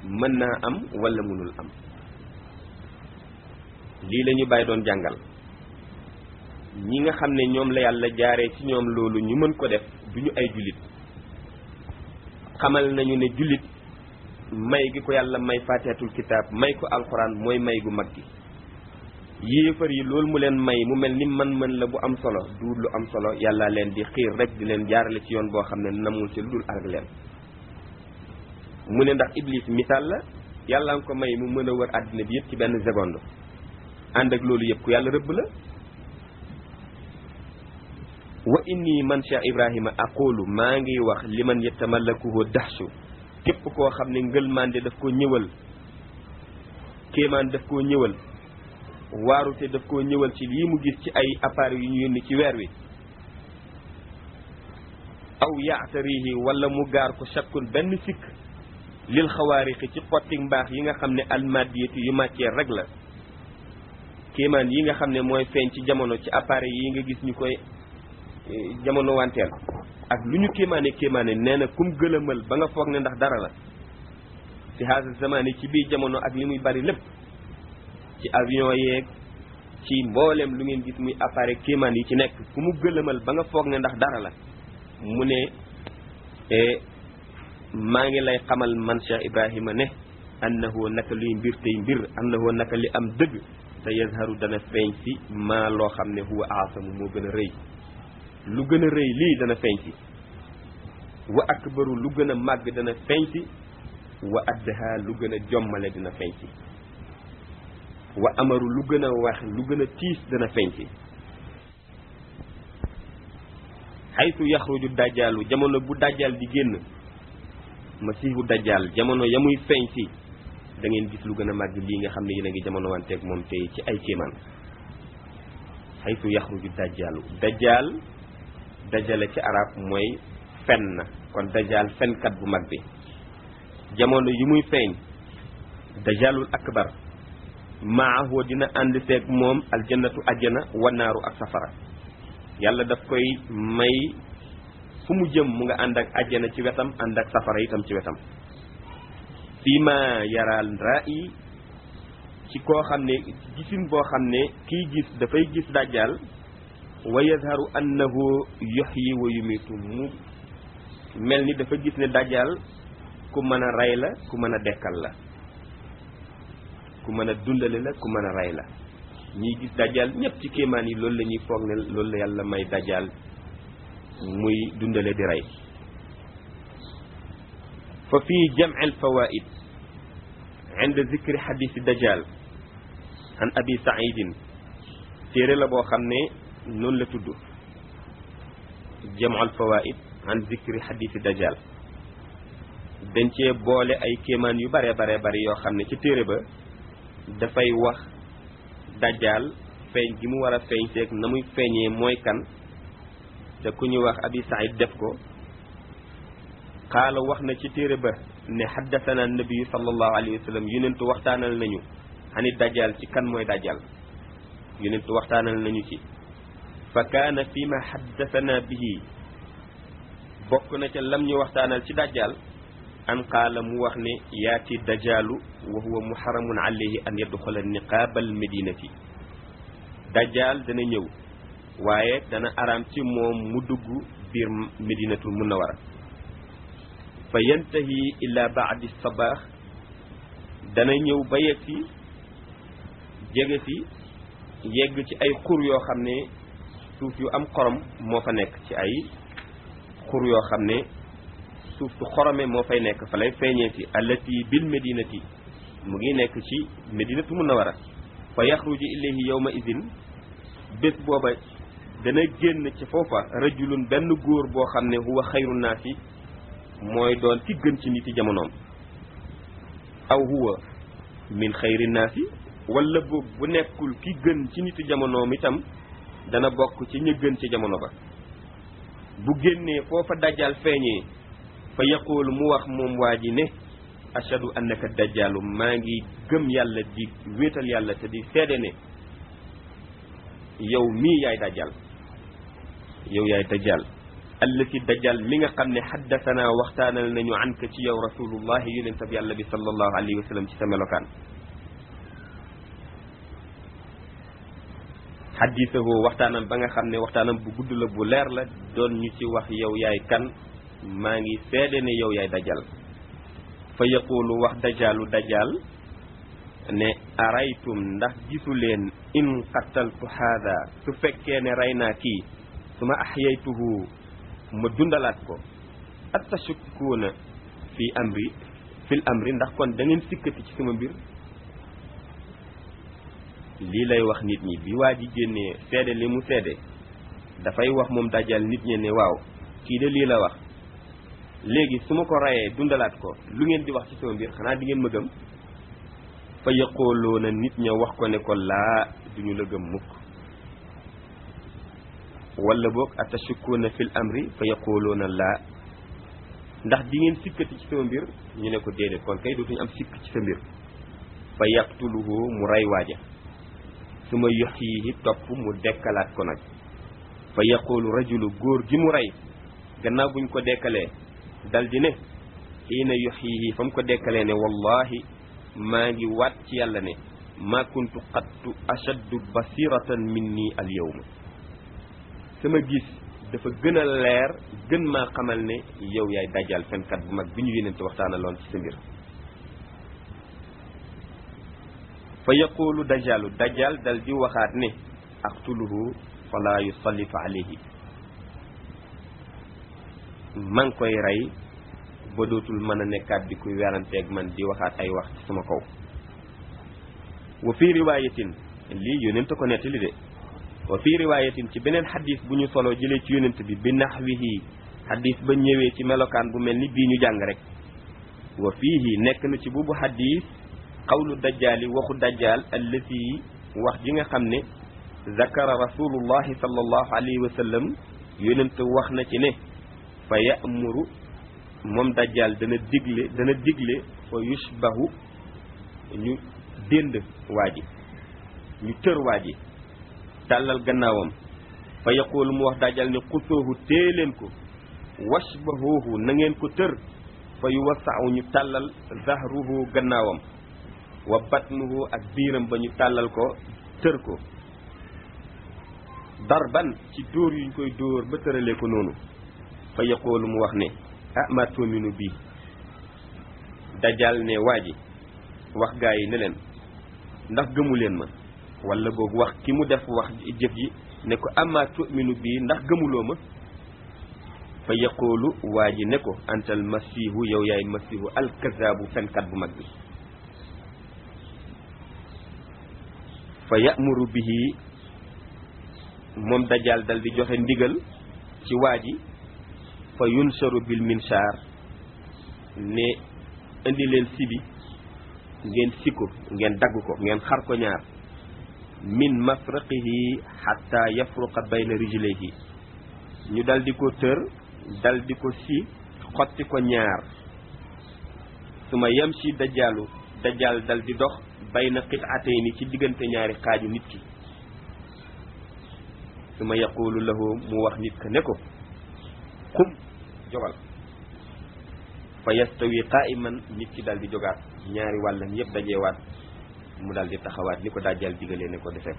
S1: mën naa am wala mënul am lii la ñu bàyyi doon jàngal ñi nga xam ne ñoom la yàlla jaaree ci ñoom loolu ñu mën ko def du ñu ay jullit xamal nañu ne jullit may gi ko yàlla may faatihatul kitaab may ko alxuraan mooy may gu mag gi yéefar yi loolu mu leen may mu mel ni man-man la bu am solo du lu am solo yàlla leen di xiir rek di leen jaarale ci yoon boo xam ne namul ci lu dul ak leen mu ne ndax iblis misaal la yàlla nga ko may mu mën a wër àddina bi yëpp ci benn seconde ànd ak loolu yëpp ku yàlla rëbb la wa inni man Cheikh Ibrahima aqulu maa ngi wax liman yatamallakuhu dahshu képp koo xam ne ngëlmande daf koo ñëwal kéemaan daf koo ñëwal waarute daf koo ñëwal ci lii mu gis ci ay appareils yu ñu yónni ci weer wi aw yaatarihi wala mu gaar ko shakkun benn sikk lil xawaarixi ci xotti mbaax yi nga xam ne almadiyati yu matière rek la kéemaan yi nga xam ne mooy feeñ ci jamono ci appareil yi nga gis ñu koy jamono wanteel ak lu ñu kéemaane nee na kum gëlëmal ba nga foog ne ndax dara la ci haasa zamani ci biir jamono ak li muy bari lépp ci avion yeeg ci mboolem lu ngeen gis muy appareil kéemaan yi ci nekk ku mu gëlëmal ba nga foog ne ndax dara la mu ne maa ngi lay xamal man Cheikh Ibrahima ne annahu naka luy mbir tey mbir annahu naka li am dëgg te yazharu dana feeñ si maa loo xam ne huwa aasamu moo gën a rëy lu gën a rëy lii dana feeñ si wa akbaru lu gën a màgg dana feeñ si wa addaha lu gën a jommale dina feeñ si wa amaru lu gën a wax lu gën a tiis dana feeñ si xaytu yaxruju dajjaalu jamono bu dajjaal di génn masiihu dajjaal jamono ya muy feeñ si da ngeen gis lu gën a màgg lii nga xam ne yéen a ngi jamono wanteeg moom tey ci ay kéemaan xaytu yaxruju dajjaalu dajjaal dajale ci arab mooy fen na kon dajjaal fenkat bu mag bi jamono yi muy feeñ dajjaalul akbar maahu dina ànd seeg moom aljannatu ajjana wanaaru ak safara yàlla daf koy may fu mu jëm mu nga ànd ak ajjana ci wetam ànd ak safara itam ci wetam fii ma yaral ra'i ci koo xam ne gisin boo xam ne kii gis dafay gis dajjal wa yazharu annahu yuhyi wa yumitu mu mel ni dafa gis ne dajjal ku mën a rey la ku mën a dekkal la ku mën a dundale la ku mën a rey la ñiy gis dajjal ñëpp ci kéemaan yi loolu la ñuy foog ne loolu la yàlla may dajjal muy dundale di rey fa fii jam'i al fawaid inda zikri hadith dajjal an abi saidin téere la boo xam ne noonu la tudd jam'ul fawaid an zikri xadiisi dajjal dañ cee boole ay kéemaan yu bare yoo xam ne ci téere ba dafay wax dajjal feeñ gi mu war a feeñ seeg na muy feeñee mooy kan te ku ñu wax abi said def ko qaala wax na ci téere ba ne xaddasana nabiyu sallallahu alayhi wa sallam yonentu waxtaanal nañu xani dajjal ci kan mooy dajjal yonentu waxtaanal nañu ci fa kaana fi ma xaddasana bihi bokk na ca lam ñu waxtaanal ci dajjal an qaala mu wax ne yaati dajjalu wa huwa muharramun alayhi an yadxula niqaabal medinati dajjal dana ñëw waaye dana araam ci moom mu dugg biir medinatul munawara fa yantahi ila baadi sabaax dana ñëw ba yegg si jege si yegg ci ay xur yoo xam ne suuf yu am xorom moo fa nekk ci ay xur yoo xam ne suuf su xorome moo fay nekk fa lay feeñee si allati bil medinati mu ngi nekk ci medinatu munawara fa yaxruju ilayhi yawma idin bés booba dana génn ci foofa rajulun benn góor boo xam ne huwa xayru naasi mooy doon ki gën ci niti jamonoom aw huwa min xayri naasi wala boog bu nekkul ki gën ci niti jamonoom itam dana bokk ci ñi gën ci jamono ba bu génnee foofa dajjal feeñee fa yaquulu mu wax moom waa ji ne ashhadu annaka dajjalu maa ngi gëm yàlla di wéetal yàlla te di seede ne yow mii yaay dajjal yow yaay dajjal allati dajjal mi nga xam ne xaddasanaa waxtaanal nañu anka ci yow rasulullahi yonentab yàlla bi sallallahu alayhi wa sallam ci sa melokaan xaddisahu waxtaanam ba nga xam ne waxtaanam bu gudd la bu leer la doon ñu ci wax yow yaay kan maa ngi seede ne yow yaay dajjal fa yaqulu wax dajjalu dajjal ne araytum ndax gisu leen in qataltu haada su fekkee ne rey naa kii su ma ahyaytuhu ma dundalaat ko atashukkuuna fil amri ndax kon da ngeen sikkati ci sama mbir lii lay wax nit ñi bi waa ji génnee seede li mu seede dafay wax moom dajjal nit ñi ne waaw kii de lii la wax léegi su ma ko rayee dundalaat ko lu ngeen di wax ci sama mbir xanaa di ngeen ma gëm fa yaqooloona nit ña wax ko ne ko laa duñu la gëm mukk wala boog atashukkuuna fil amri fa yaqooloona laa ndax di ngeen sikkati ci sama mbir ñu ne ko déedéet kon kay dootuñu am sikk ci sa mbir fa yaqtuluhu mu rey waaja su ma yuhyihi topp mu dekkalaat ko nag fa yaqulu rajulu góor gi mu rey gannaaw buñ ko dekkalee dal di ne xiina yuhyihi fa mu ko dekkalee ne wallahi maa ngi waat ci yàlla ne ma kuntu qattu ashaddu basiratan minni al yawma sama gis dafa gën a leer gën maa xamal ne yow yaay dajjal fenkat bu mag bi ñu yénente waxtaanaloon ci sa mbir fa yaqulu dajjalu dajjal dal di waxaat ne aqtuluhu fala yusallitu alayhi maa ngi koy rey ba dootul mën a nekkaat di kuy weranteeg man di waxaat ay wax ci sama kaw wa fii riwaayatin lii yónent ko nettali de wa fii riwaayatin ci beneen xadis bu ñu solo jëlee ci yónent bi bi naxwihi xadis ba ñëwee ci melokaan bu mel ni bii ñu jàng rek wa fiihi nekk na ci boobu xadis qawlu dajjaali waxu dajjaal allati wax ji nga xam ne zakara rasulullahi sallallahu alayhi wa sallam yónent wax na ci ne fa ya'muru moom dajjal dana digle fa yushbahu ñu dénd waa ji ñu tër waa ji tàllal gannaawam fa yaqulu mu wax dajjal ne xusuuhu téye leen ko washbahuhu na ngeen ko tër fa yuwassa'u ñu tàllal zahruhu gannaawam wa batnuhu ak biiram ba ñu tàllal ko tër ko darban ci dóor yuñ koy dóor ba tëralee ko noonu fa yaqulu mu wax ne ma tu'minu bii dajjal ne waa ji wax gaa yi ne leen ndax gëmu leen ma wala boog wax ki mu def wax jëf ji ne ko ama tu'minu bii ndax gëmuloo ma fa yaqulu waa ji ne ko antal masihu yow yaay masihu alkazaabu fenkat bu mag bi fa ya'muru bihi moom dajjal dal di joxe ndigal ci waa ji fa yunsharu bil minshaar ne indi leen sibi ngeen sikko ngeen dagg ko ngeen xar ko ñaar min mafraqihi hatta yafruqa bayna rijlayhi ñu dal di ko tër dal di ko si xotti ko ñaar suma yamshi dajjal dal di dox bayna qit'atayni ci diggante ñaari xaaju nit ki suma yaqulu lahu mu wax nit ka ne ko qum jogal fa yastawi qa'iman nit ki dal di jogaat ñaari wàllam yëpp dajeewaat mu dal di taxawaat ni ko dajjal digalee ne ko defee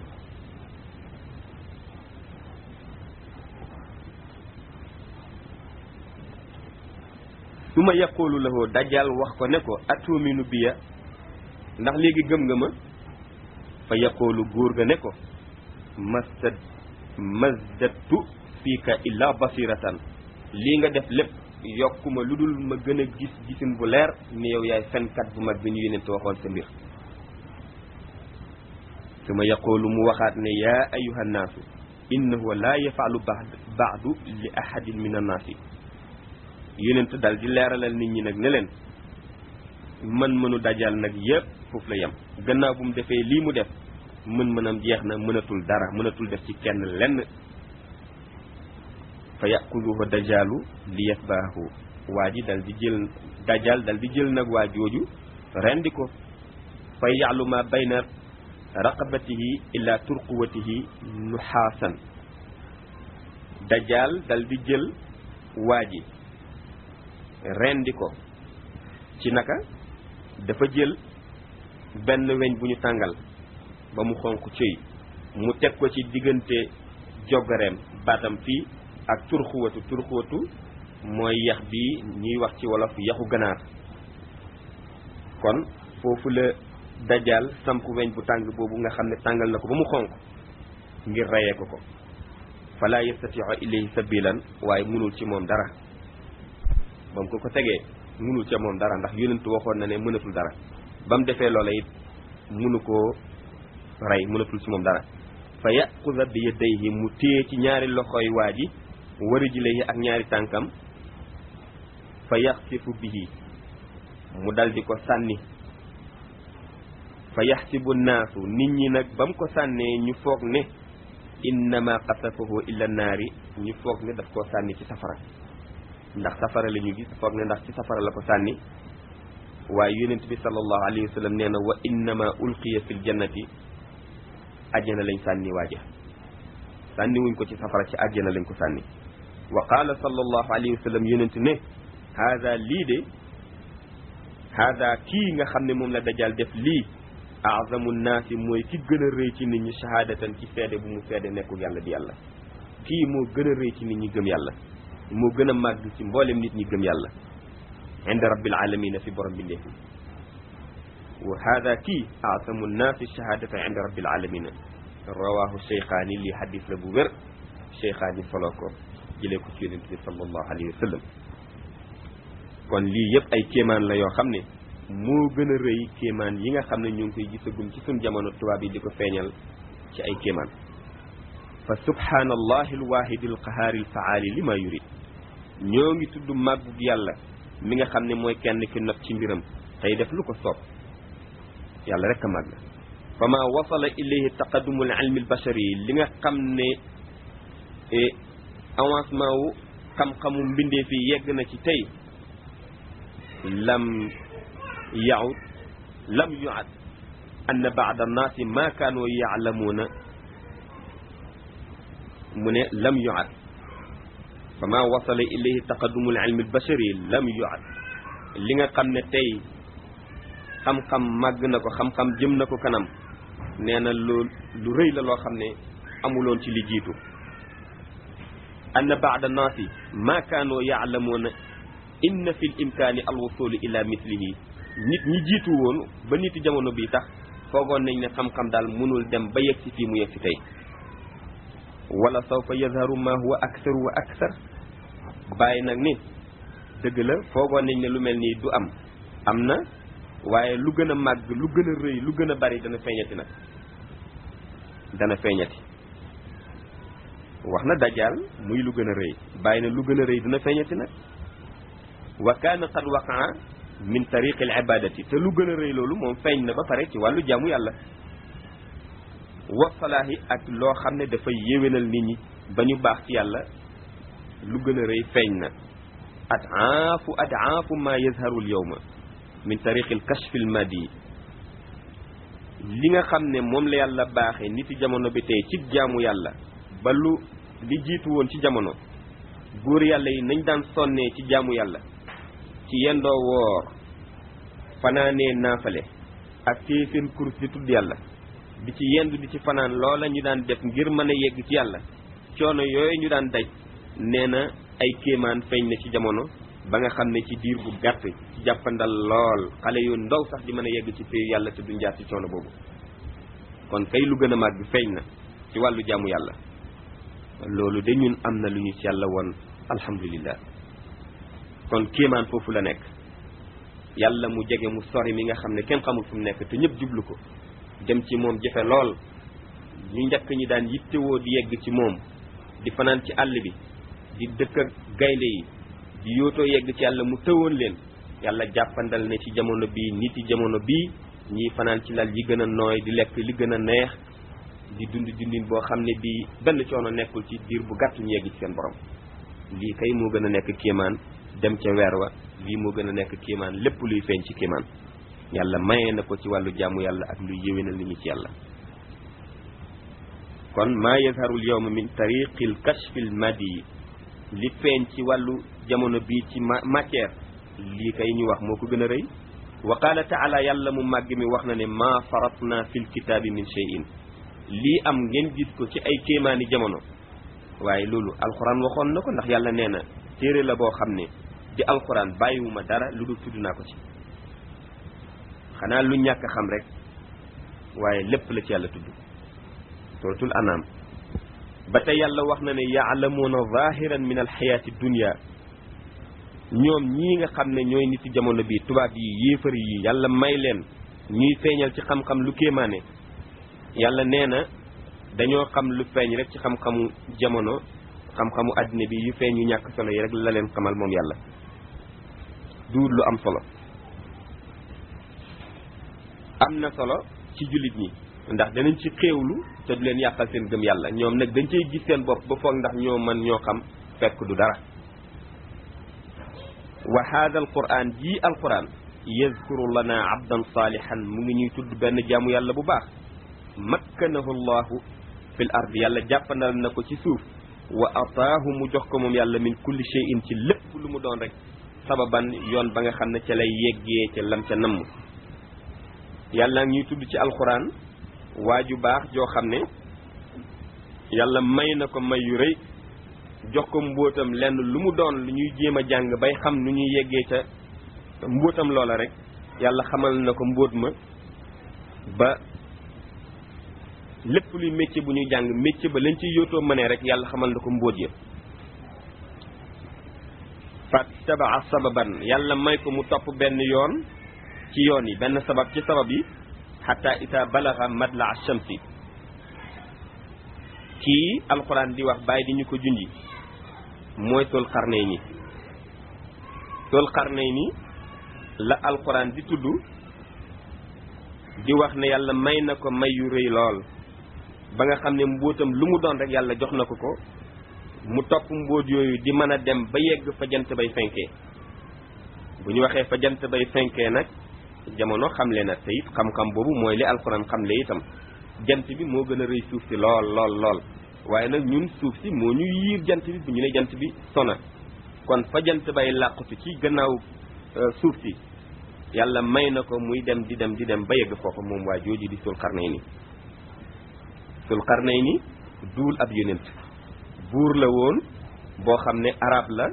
S1: suma yaqulu lahu dajjal wax ko ne ko atuminu biya ndax léegi gëm nga ma fa yaqulu góor ga ne ko mazdadtu fiika illa basiratan lii nga def lépp yokkuma lu dul ma gën a gis gisin bu leer ni yow yaay fenkat bu mag bi ñu yonent waxoon sa mbir suma yaqulu mu waxaat ne yaa ayuha nnaasu innahu la yafalu baadu li ahadin min annaasi yonent dal di leeralal nit ñi nag ne leen mënu dajjal nag yépp foofu la yem gannaaw bu mu defee lii mu def mënam jeex na mënatul def ci kenn lenn fa yaquduhu dajjalu li yatbaahu waa ji dal di jël dajjal dal di jël nag waa jooju rendi ko fa ya'lu ma bayna raqabatihi ila turquwatihi nuhaasan dajjal dal di jël waa ji rendi ko ci naka dafa jël benn weñ bu ñu tàngal ba mu xonq cëy mu teg ko ci diggante jogareem baatam fii ak turxuwatu mooy yax bi ñuy wax ci wolof yaxu ganaar kon foofu la dajjal samp weñ bu tàng boobu nga xam ne tàngal na ko ba mu xonq ngir reyee ko fala yastati'u ilayhi sabilan waaye mënul ci moom dara ba mu ko tegee mënul ca moom dara ndax yonentu waxoon na ne mënatul dara ba mu defee loola it mënu koo rey mënatul ci moom dara fa yaquza bi yadayhi mu téye ci ñaari loxoy waa ji wa rijlayhi ak ñaari tànkam fa yaxsifu bihi mu dal di ko sànni fa yaxsibu naasu nit ñi nag ba mu ko sànnee ñu foog ne innama qasafahu illa naari ñu foog ne daf koo sànni ci safara ndax safara la ñu gis foog ne ndax ci safara la ko sànni waaye yonent bi sallallahu alayhi wa sallam nee na wa innama ulqiya fil jannati àjjana lañ sànni waaja sànni wuñ ko ci safara ci àjjana lañ ko sànni wa qaala sallallahu alayhi wa sallam yonent ne haada lii de haada kii nga xam ne moom la dajjal def lii a'zamu naasi mooy ki gën a rëy ci nit ñi shahadatan ci seede bu mu seede nekkul yàlla di yàlla kii moo gën a rëy ci nit ñi gëm yàlla moo gën a màgg ci mboolem nit ñi gëm yàlla inda rabbil alamina fi borom bi ndeefi wa hada kii a'zamu nnaasi shahadatan inda rabbil alamina rawahu cheykhaani lii hadis la bu wér cheykhaani solo ko jëlee ko ci yonent bi sallallahu alayhi wa sallam kon lii yëpp ay kéemaan la yoo xam ne moo gën a rëy kéemaan yi nga xam ne ñu ngi koy gisagum ci suñ jamono tubaab yi di ko feeñal ci ay kéemaan fa subhanallahi alwahidi alqahaari alfaali lima yurid ñoo ngi tudd màggug yàlla mi nga xam ne mooy kenn ki not ci mbiram tey def lu ko soob yàlla rek a màgg fa ma wasala ilayhi taqaddumu alilmi albashari li nga xam ne avancement wu xam-xamu mbindee fi yegg na ci tey lam yu'ad anna ba'da annaasi ma kaanu ya'lamuuna mu ne lam yu'ad fa ma wasala ilayhi taqaddumul ilmi albashari lam yu'ad li nga xam ne tey xam-xam màgg na ko xam-xam jëm na ko kanam nee na lu rëy la loo xam ne amuloon ci li jiitu anna ba'da naasi ma kaanu ya'lamuuna inna fi l imkaani alwusulu ila mislihi nit ñi jiitu woon ba niti jamono bi tax foogoon nañ ne xam-xam daal mënul dem ba yegg si fii mu yegg si tey wala sawfa yazharu ma huwa akthar wa akthar bàyyi nag ni dëgg la foogoon nañ ne lu mel nii du am na waaye lu gën a màgg lu gën a rëy lu gën a bari dana feeñati nag dana feeñati wax na dajaal muy lu gën a rëy bàyyi na lu gën a rëy dina feeñati nag wa kaana qad waqaa min tariqi al ibadati te lu gën a rëy loolu moom feeñ na ba pare ci wàllu jaamu yàlla wa salaahi ak loo xam ne dafay yéwénal nit ñi ba ñu baax ci yàlla lu gën a rëy feeñ na adaafu ma yazharu al yawma min tariqi al kashf al madi li nga xam ne moom la yàlla baaxee nit yi jamono bi tey ci jaamu yàlla ba li jiitu woon ci jamono góor yàlla yi nañ daan sonnee ci jaamu yàlla ci yendoo woor fanaanee naafale ak téye seen kurus di tudd yàlla di ci yendu di ci fanaan loola ñu daan def ngir mën a yegg ci yàlla coono yooyu ñu daan daj nee na ay kéemaan feeñ na ci jamono ba nga xam ne ci diir bu gàtt ci jàppandal lool xale yu ndaw sax di mën a yegg ci péyu yàlla te duñ jaar ci coono boobu kon kay lu gën a màgg feeñ na ci wàllu jaamu yàlla loolu de ñun am na lu ñu ci yàlla woon alhamdulillah kon kéemaan foofu la nekk yàlla mu jege mu sori mi nga xam ne kenn xamul fu mu nekk te ñëpp jublu ko dem ci moom jafe lool ñu njëkk ñi daan yittewoo di yegg ci moom di fanaan ci àll bi di dëkk ak gaynde yi di yootoo yegg ci yàlla mu tëwoon leen yàlla jàppandal ne ci jamono bii nit yi jamono bii ñiy fanaan ci lal yi gën a nooy di lekk li gën a neex di dund dundin boo xam ne bii benn coono nekkul ci diir bu gàtt ñu yegg ci seen borom lii kay moo gën a nekk kéemaan dem ca weer wa lii moo gën a nekk kéemaan lépp luy feeñ ci kéemaan yàlla mayee na ko ci wàllu jaamu yàlla ak luy yéwénal nit ñi ci yàlla kon maa yazharul yawma min tariqil kashfil madi li feeñ ci wàllu jamono bii ci matière lii kay ñu wax moo ko gën a rëy wa qaala taala yàlla mu màgg mi wax na ne maa faratna fil kitaabi min shay'in lii am ngeen gis ko ci ay kéemaani jamono waaye loolu alxuraan waxoon na ko ndax yàlla nee na téere la boo xam ne di alxuraan bàyyiwuma dara lu dul tudd naa ko ci xanaa lu ñàkk xam rek waaye lépp la ci yàlla tudd suratul anam ba tey yàlla wax na ne yaalamuuna zahiran min alxayaati dunya ñoom ñii nga xam ne ñooy nit ci jamono bi tubaab yi yéefar yi yàlla may leen ñuy feeñal ci xam-xam lu kéemaane yàlla nee na dañoo xam lu feeñ rek ci xam-xamu jamono xam-xamu àddina bi yu feeñ yu ñàkk solo yi rek la leen xamal moom yàlla duur lu am solo am na solo ci jullit ñi ndax danañ ci xéewlu te du leen yàqal seen gëm yàlla ñoom nag dañ cey gis seen bopp ba foog ndax ñoo mën ñoo xam fekk du dara wa hada alquran ji alquran yazkuru lana abdan salihan mu ngi ñuy tudd benn jaamu yàlla bu baax makkanahu llahu fil ard yàlla jàppandal na ko ci suuf wa ataahu mu jox ko moom yàlla min kulli shay'in ci lépp lu mu doon rek sababan yoon ba nga xam ne ca lay yeggee ca lam ca namm yàlla ñuy tudd ci alquran waaju baax joo xam ne yàlla may na ko may yu rëy jox ko mbóotam lenn lu mu doon lu ñuy jéem a jàng bay xam nu ñuy yeggee ca mbóotam loola rek yàlla xamal na ko mbóot ma ba lépp luy métier bu ñuy jàng métier ba lañ ci yootoo mënee rek yàlla xamal na ko mbóot ya fa tabaa sababan yàlla may ko mu topp benn yoon ci yoon yi benn sabab ci sabab yi xataa ita balaga madla shamsi kii alquran di wax bàyyi di ñu ko junji mooy Sul Qarnayni Sul Qarnayni la alquran di tudd di wax ne yàlla may na ko may yu rëy lool ba nga xam ne mbóotam lu mu doon rek yàlla jox na ko ko mu topp mbóot yooyu di mën a dem ba yegg fa jant bay fenkee bu ñu waxee fa jant bay fenkee nag jamono xamle na te it xam-xam boobu mooy li alxuraan xamle itam jant bi moo gën a rëy suuf si lool lool lool waaye nag ñun suuf si moo ñu yiir jant bi bu ñu ne jant bi sona kon fa jant bay làqutu ci gannaaw suuf si yàlla may na ko muy dem di dem ba yegg foofu moom waa jooju di Sul Qarnayni Sul Qarnayni duul ab yonent buur la woon boo xam ne arab la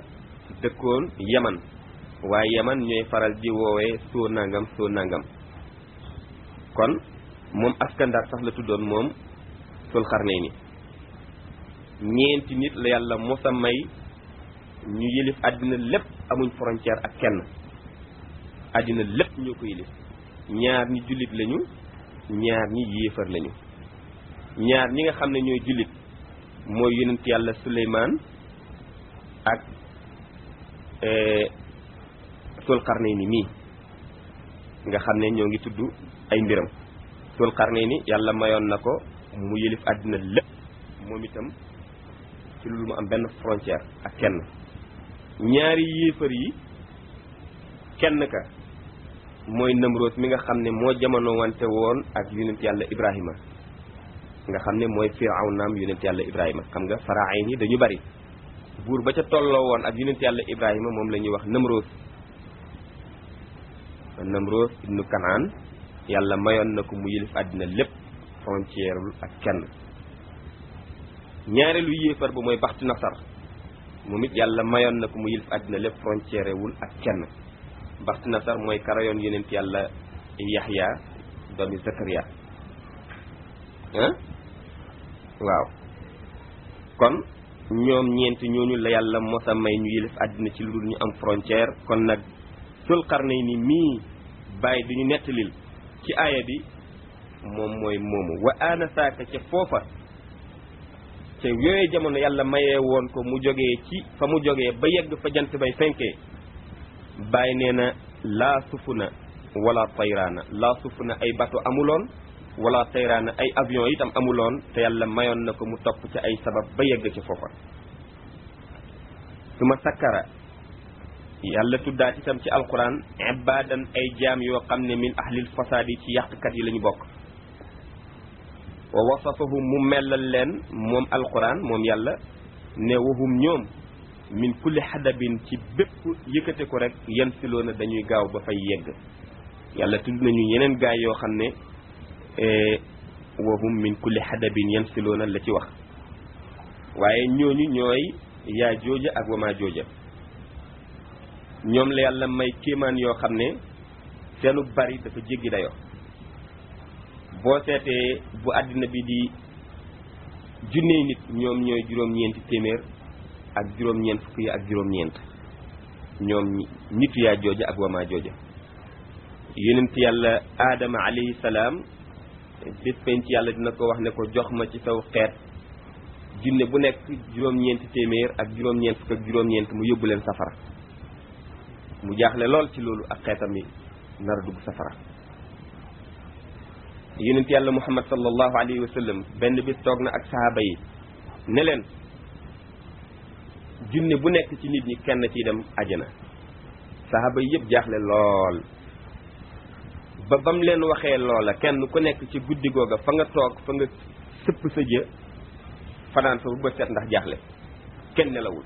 S1: dëkkoon Yaman waaye Yaman ñooy faral di woowee soo nangam kon moom Askandar sax la tuddoon moom Sul Qarnayni ñeenti nit la yàlla mosa may ñu yëlif àddina lépp amuñ frontière ak kenn àddina lépp ñoo ko yëlif ñaar ñi jullit lañu ñaar ñi yéefar lañu ñaar ñi nga xam ne ñooy jullit mooy yonent yàlla Suleymaan ak Sul Qarnayni mii nga xam ne ñoo ngi tudd ay mbiram. Sul Qarnayni yàlla mayoon na ko mu yëlif àddina lépp moom itam ci lu mu am benn frontière ak kenn. ñaari yéefar yi kenn ka mooy Namroos mi nga xam ne moo jamono wante woon ak yonent yàlla Ibrahima nga xam ne mooy Firawnaam yonent yàlla Ibrahima. xam nga Faraayin yi dañu bari, buur ba ca tolloo woon ak yonent yàlla Ibrahima moom la ñuy wax Namroos ibnu Kanaan. yàlla mayoon na ko mu yëlif àddina lépp frontière ak kenn. ñaareelu yéefar ba mooy Baxtu Nasar moom it yàlla mayoon na ko mu yëlif àddina lépp frontière wul ak kenn. Baxtu Nasar mooy karayoon yonent yàlla Yaxya doomi Zakariya waaw. kon ñoom ñeent ñooñu la yàlla mosa may ñu yëlif àddina ci lu dul ñu am frontière. kon nag Sul Qarnayni mii bàyyi duñu nettalil ci aaya bi moom mooy moomu wa ana saaka ca foofa ca yooye jamono yàlla mayee woon ko mu jógee ci fa mu jógee ba yegg fa jant bay fenkee. bàyyi nee na laa sufuna wala tayraana, laa sufuna ay bateau amuloon wala tayraana ay avion itam amuloon te yàlla mayoon na ko mu topp ci ay sabab ba yegg ci foofa. su ma sakkara yàlla tuddaat itam ci alquran ibadan ay jaam yoo xam ne min ahlil fasaadi ci yàqkat yi la ñu bokk. wa wasafahum mu mellal leen moom alquran moom yàlla ne wahum ñoom min kulli xadabin ci bépp yëkkate ko rek yan siloona dañuy gaaw ba fay yegg. yàlla tudd nañu yeneen gaay yoo xam ne wahum min kulli xadabin yan siloona la ci wax, waaye ñooñu ñooy yaa jooja ak wamaa jooja. ñoom la yàlla may kéemaan yoo xam ne seenu bari dafa jéggi dayoo. boo seetee bu àddina bi di junney nit ñoom ñooy juróom-ñeenti téeméer ak juróom-ñeent fukk yi ak juróom-ñeent ñoom nitu yaa jooja ak wamaa jooja. yonent yàlla aadama alayhi salaam bés penc yàlla dina ko wax ne ko jox ma ci saw xeet junne bu nekk juróom-ñeenti téeméer ak juróom-ñeent fukk ak juróom-ñeent mu yóbbu leen safara. mu jaaxle lool ci loolu ak xeetam yi nar a dugg safara. yonent yàlla muhammad sallallahu alayhi wa sallam benn bis toog na ak sahaaba yi ne leen junne bu nekk ci nit ñi kenn ciy dem ajana. sahaaba yi yëpp jaaxle lool ba bam leen waxee loola kenn ku nekk ci guddi googa fa nga toog fa nga sëpp sa jë fanaan fa bu bët set ndax jaaxle kenn nelawul.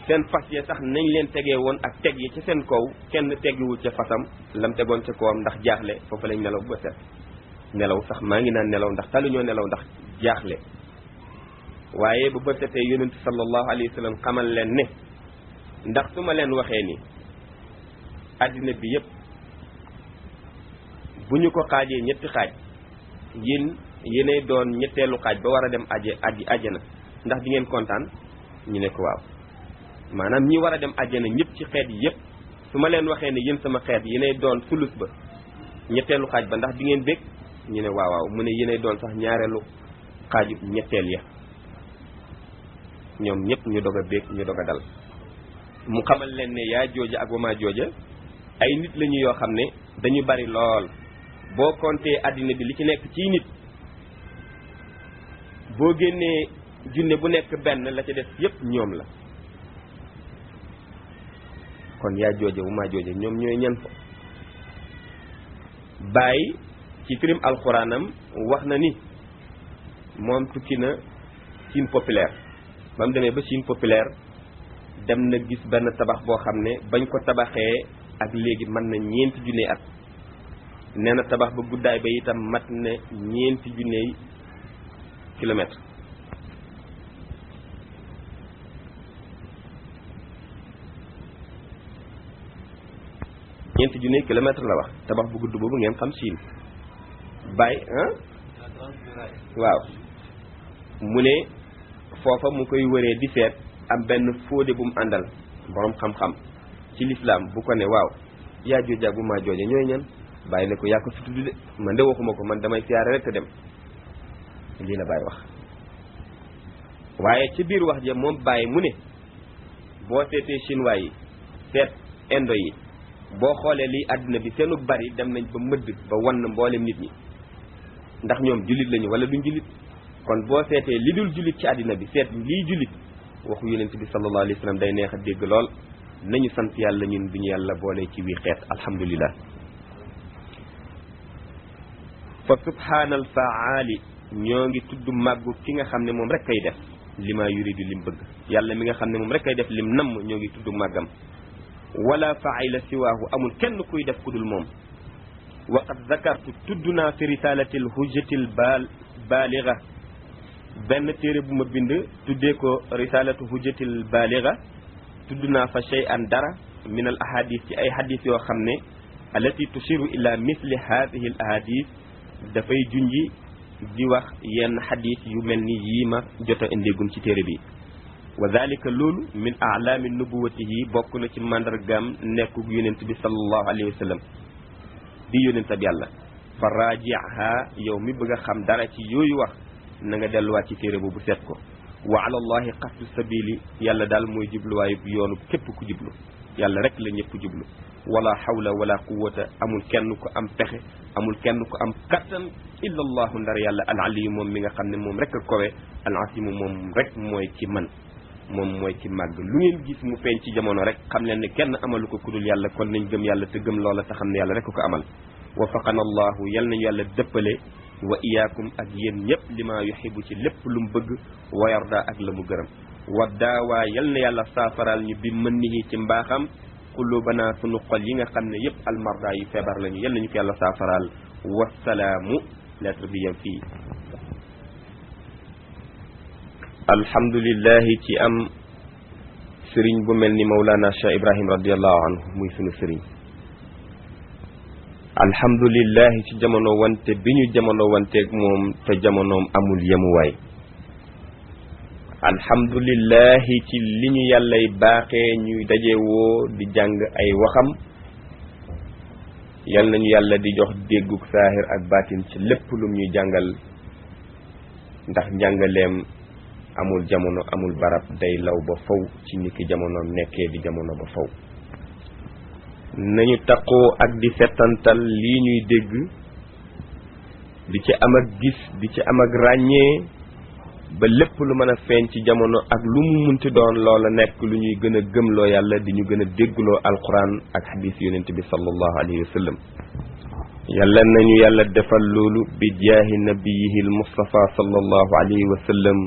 S1: seen fas ya sax nañ leen tegee woon ak teg yi ci seen kaw kenn teggiwul ca fasam lam tegoon ca kawam ndax jaaxle foofu lañ nelaw ba set. nelaw sax maa ngi naan nelaw ndax taluñoo nelaw ndax jaaxle. waaye bu bët setee yonent sallallahu alayhi wa sallam xamal leen ne ndax su ma leen waxee ni àddina bi yépp bu ñu ko xaajee ñetti xaaj yéenay doon ñetteelu xaaj ba war a dem ajjana ndax di ngeen kontaan ñu ne ko waaw. maanaam ñi war a dem àjjana ñëpp ci xeet yi yëpp su ma leen waxee ne yéen sama xeet yéenay doon sulus ba ñetteelu xaaj ba ndax di ngeen bég ñu ne waaw waaw mu ne yéenay doon sax ñaareelu xaaju ñetteel ya. ñoom ñëpp ñu dog a bég ñu dog a dal. mu xamal leen ne yaa jooja ak wamaa jooja ay nit lañu yoo xam ne dañu bari lool. boo compter àddina bi li ci nekk ci nit boo génnee junne bu nekk benn la ca def yëpp ñoom la. kon yaa jooja wu maa jooja ñoom ñooy ñan fa. bàyyi ci firim alxuraanam wax na ni moom tukki na Chine populaire ba mu demee ba Chine populaire dem na gis benn tabax boo xam ne bañ ko tabaxee ak léegi mën na 4 junne at. nee na tabax ba guddaay ba itam mat na 4 junne kilomètre. ñeenti junne kilomètre la wax tabax bu gudd boobu ngeen xam Chine. bàyyi waaw mu ne foofa mu koy wëree di seet am benn fóode bu mu àndal borom xam-xam ci lislaam bu ko ne waaw yaa jooja bu maa jooja ñooy ñan. bàyyi ne ko yaa ko fi tudd de man de waxuma ko man damay siyaare rek te dem. lii la Baye wax waaye ci biir wax ja moom Baye mu ne boo seetee chinois yi seet indo yi boo xoolee lii àddina bi seenu bari dem nañ ba mëdd ba wann mboolem nit ñi ndax ñoom jullit lañu wala duñ jullit kon boo seetee li dul jullit ci àddina bi seet lii jullit waxu yonent bi sallallahu alayhi wa sallam day neex a dégg lool nañu sant yàlla ñun bi ñu yàlla boole ci wii xeet alhamdulillah fa subhaanal faali ñoo ngi tudd màggu ki nga xam ne moom rek kay def li ma yuridu lim bëgg yàlla mi nga xam ne moom rek kay def lim namm ñoo ngi tudd màggam wala faila siwaahu amul kenn kuy def ku dul moom wa qad zakartu tudd naa fi risalatil hujjatil baaliga benn téere bu ma bind tuddee ko risalatu hujjatil baaliga tudd naa fa shay'an dara min al ahadith ci ay hadith yoo xam ne allati tushiru ila misli hadhihi al ahadith dafay junji di wax yenn hadith yu mel ni yii ma jot a indégum ci téere bi wa dhalika loolu min a'lami nubuwatihi bokk na ci mandargaam nekku yonent bi sallallahu alayhi wa sallam di yonent ab yàlla fa raji'ha yow mi bëgg a xam dara ci yooyu wax na nga delluwaat ci téere boobu seet ko wa ala allahi qasdu sabili yàlla daal mooy jubluwaayu yoonu képp ku jublu yàlla rek la ñëpp jublu wala hawla wala quwwata amul kenn ko am pexe amul kenn ko am kattan illa allahu ndar yàlla al aliyu moom mi nga xam ne moom rek a kowe al asimu moom rek mooy ci man moom mooy ci màgg lu ngeen gis mu feeñ ci jamono rek xam leen ne kenn amalu ko kudul yàlla kon nañ gëm yàlla te gëm loola te xam ne yàlla rek ko amal wafaqana allahu yal nañu yàlla dëppale wa iyaakum ak yéen ñëpp li ma yuxibu ci lépp lu mu bëgg wa yarda ak la mu gërëm wa daawaa yal na yàlla saafaraal ñu bi mën nihi ci mbaaxam qulubana sunu xol yi nga xam ne yëpp almarda yu feebar lañu yal nañu ko yàlla saafaraal wasalaamu lettre bi yem fii alhamdulillahi ci am sëriñ bu mel ni Mawlana Cheikh Ibrahim radiallahu anhu muy sunu sëriñ alhamdulillahi ci jamono wante bi ñu jamono wanteeg moom te jamonoom amul yemuwaay alhamdulillahi ci li ñu yàllay baaxee ñuy dajewoo di jàng ay waxam yal nañu yàlla di jox dégguk saahir ak baatin ci lépp lum ñuy jàngal ndax njàngaleem amul jamono amul barab day law ba faw ci niki jamonoom nekkee di jamono ba faw nañu taqoo ak di setantal lii ñuy dégg di ci am ak gis di ci am ak ràññee ba lépp lu mën a feeñ ci jamono ak lu mu munti doon loola nekk lu ñuy gën a gëmloo yàlla di ñu gën a déggloo alquran ak hadis yonent bi sallallahu alayhi wa sallam yàlla nañu yàlla defal loolu bi jaahi nabiyihi al mustafa sallallahu alayhi wa sallam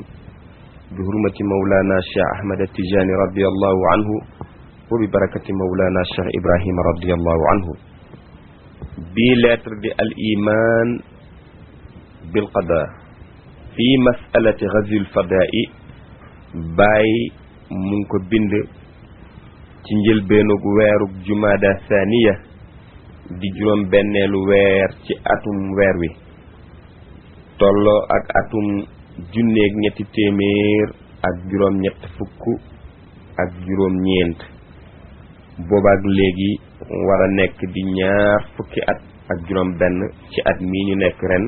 S1: bi hurmati mawlana cheikh ahmad atijani radiallahu anhu wa bi barakati mawlana cheikh ibrahima radiallahu anhu bii lettre di al iman bil qada fi masalati ghazwil fada'i bàyyi mu ngi ko bind ci njëlbeenug weerug jumaada thaniya di juróom benneelu weer ci atum weer wi tolloo ak atum junneeg ñetti téeméer ak juróom ñett fukk ak juróom ñeent boobaak léegi war a nekk di ñaar fukki at ak juróom benn ci at mii ñu nekk ren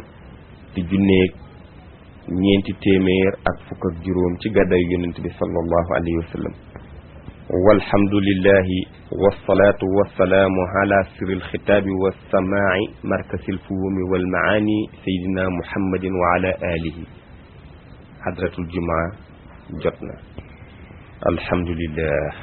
S1: di junneeg ñeenti téeméer ak fukk ak juróom ci gàddaay yonent bi sallallahu alayhi wa sallam walhamdulillahi wassalatu wassalaamu ala sirril xitaabi wassamaa'i markasil fuhumi wal maani sayyidina muhammadin wa ala alihi hadratul jumaa jot na alhamdulillah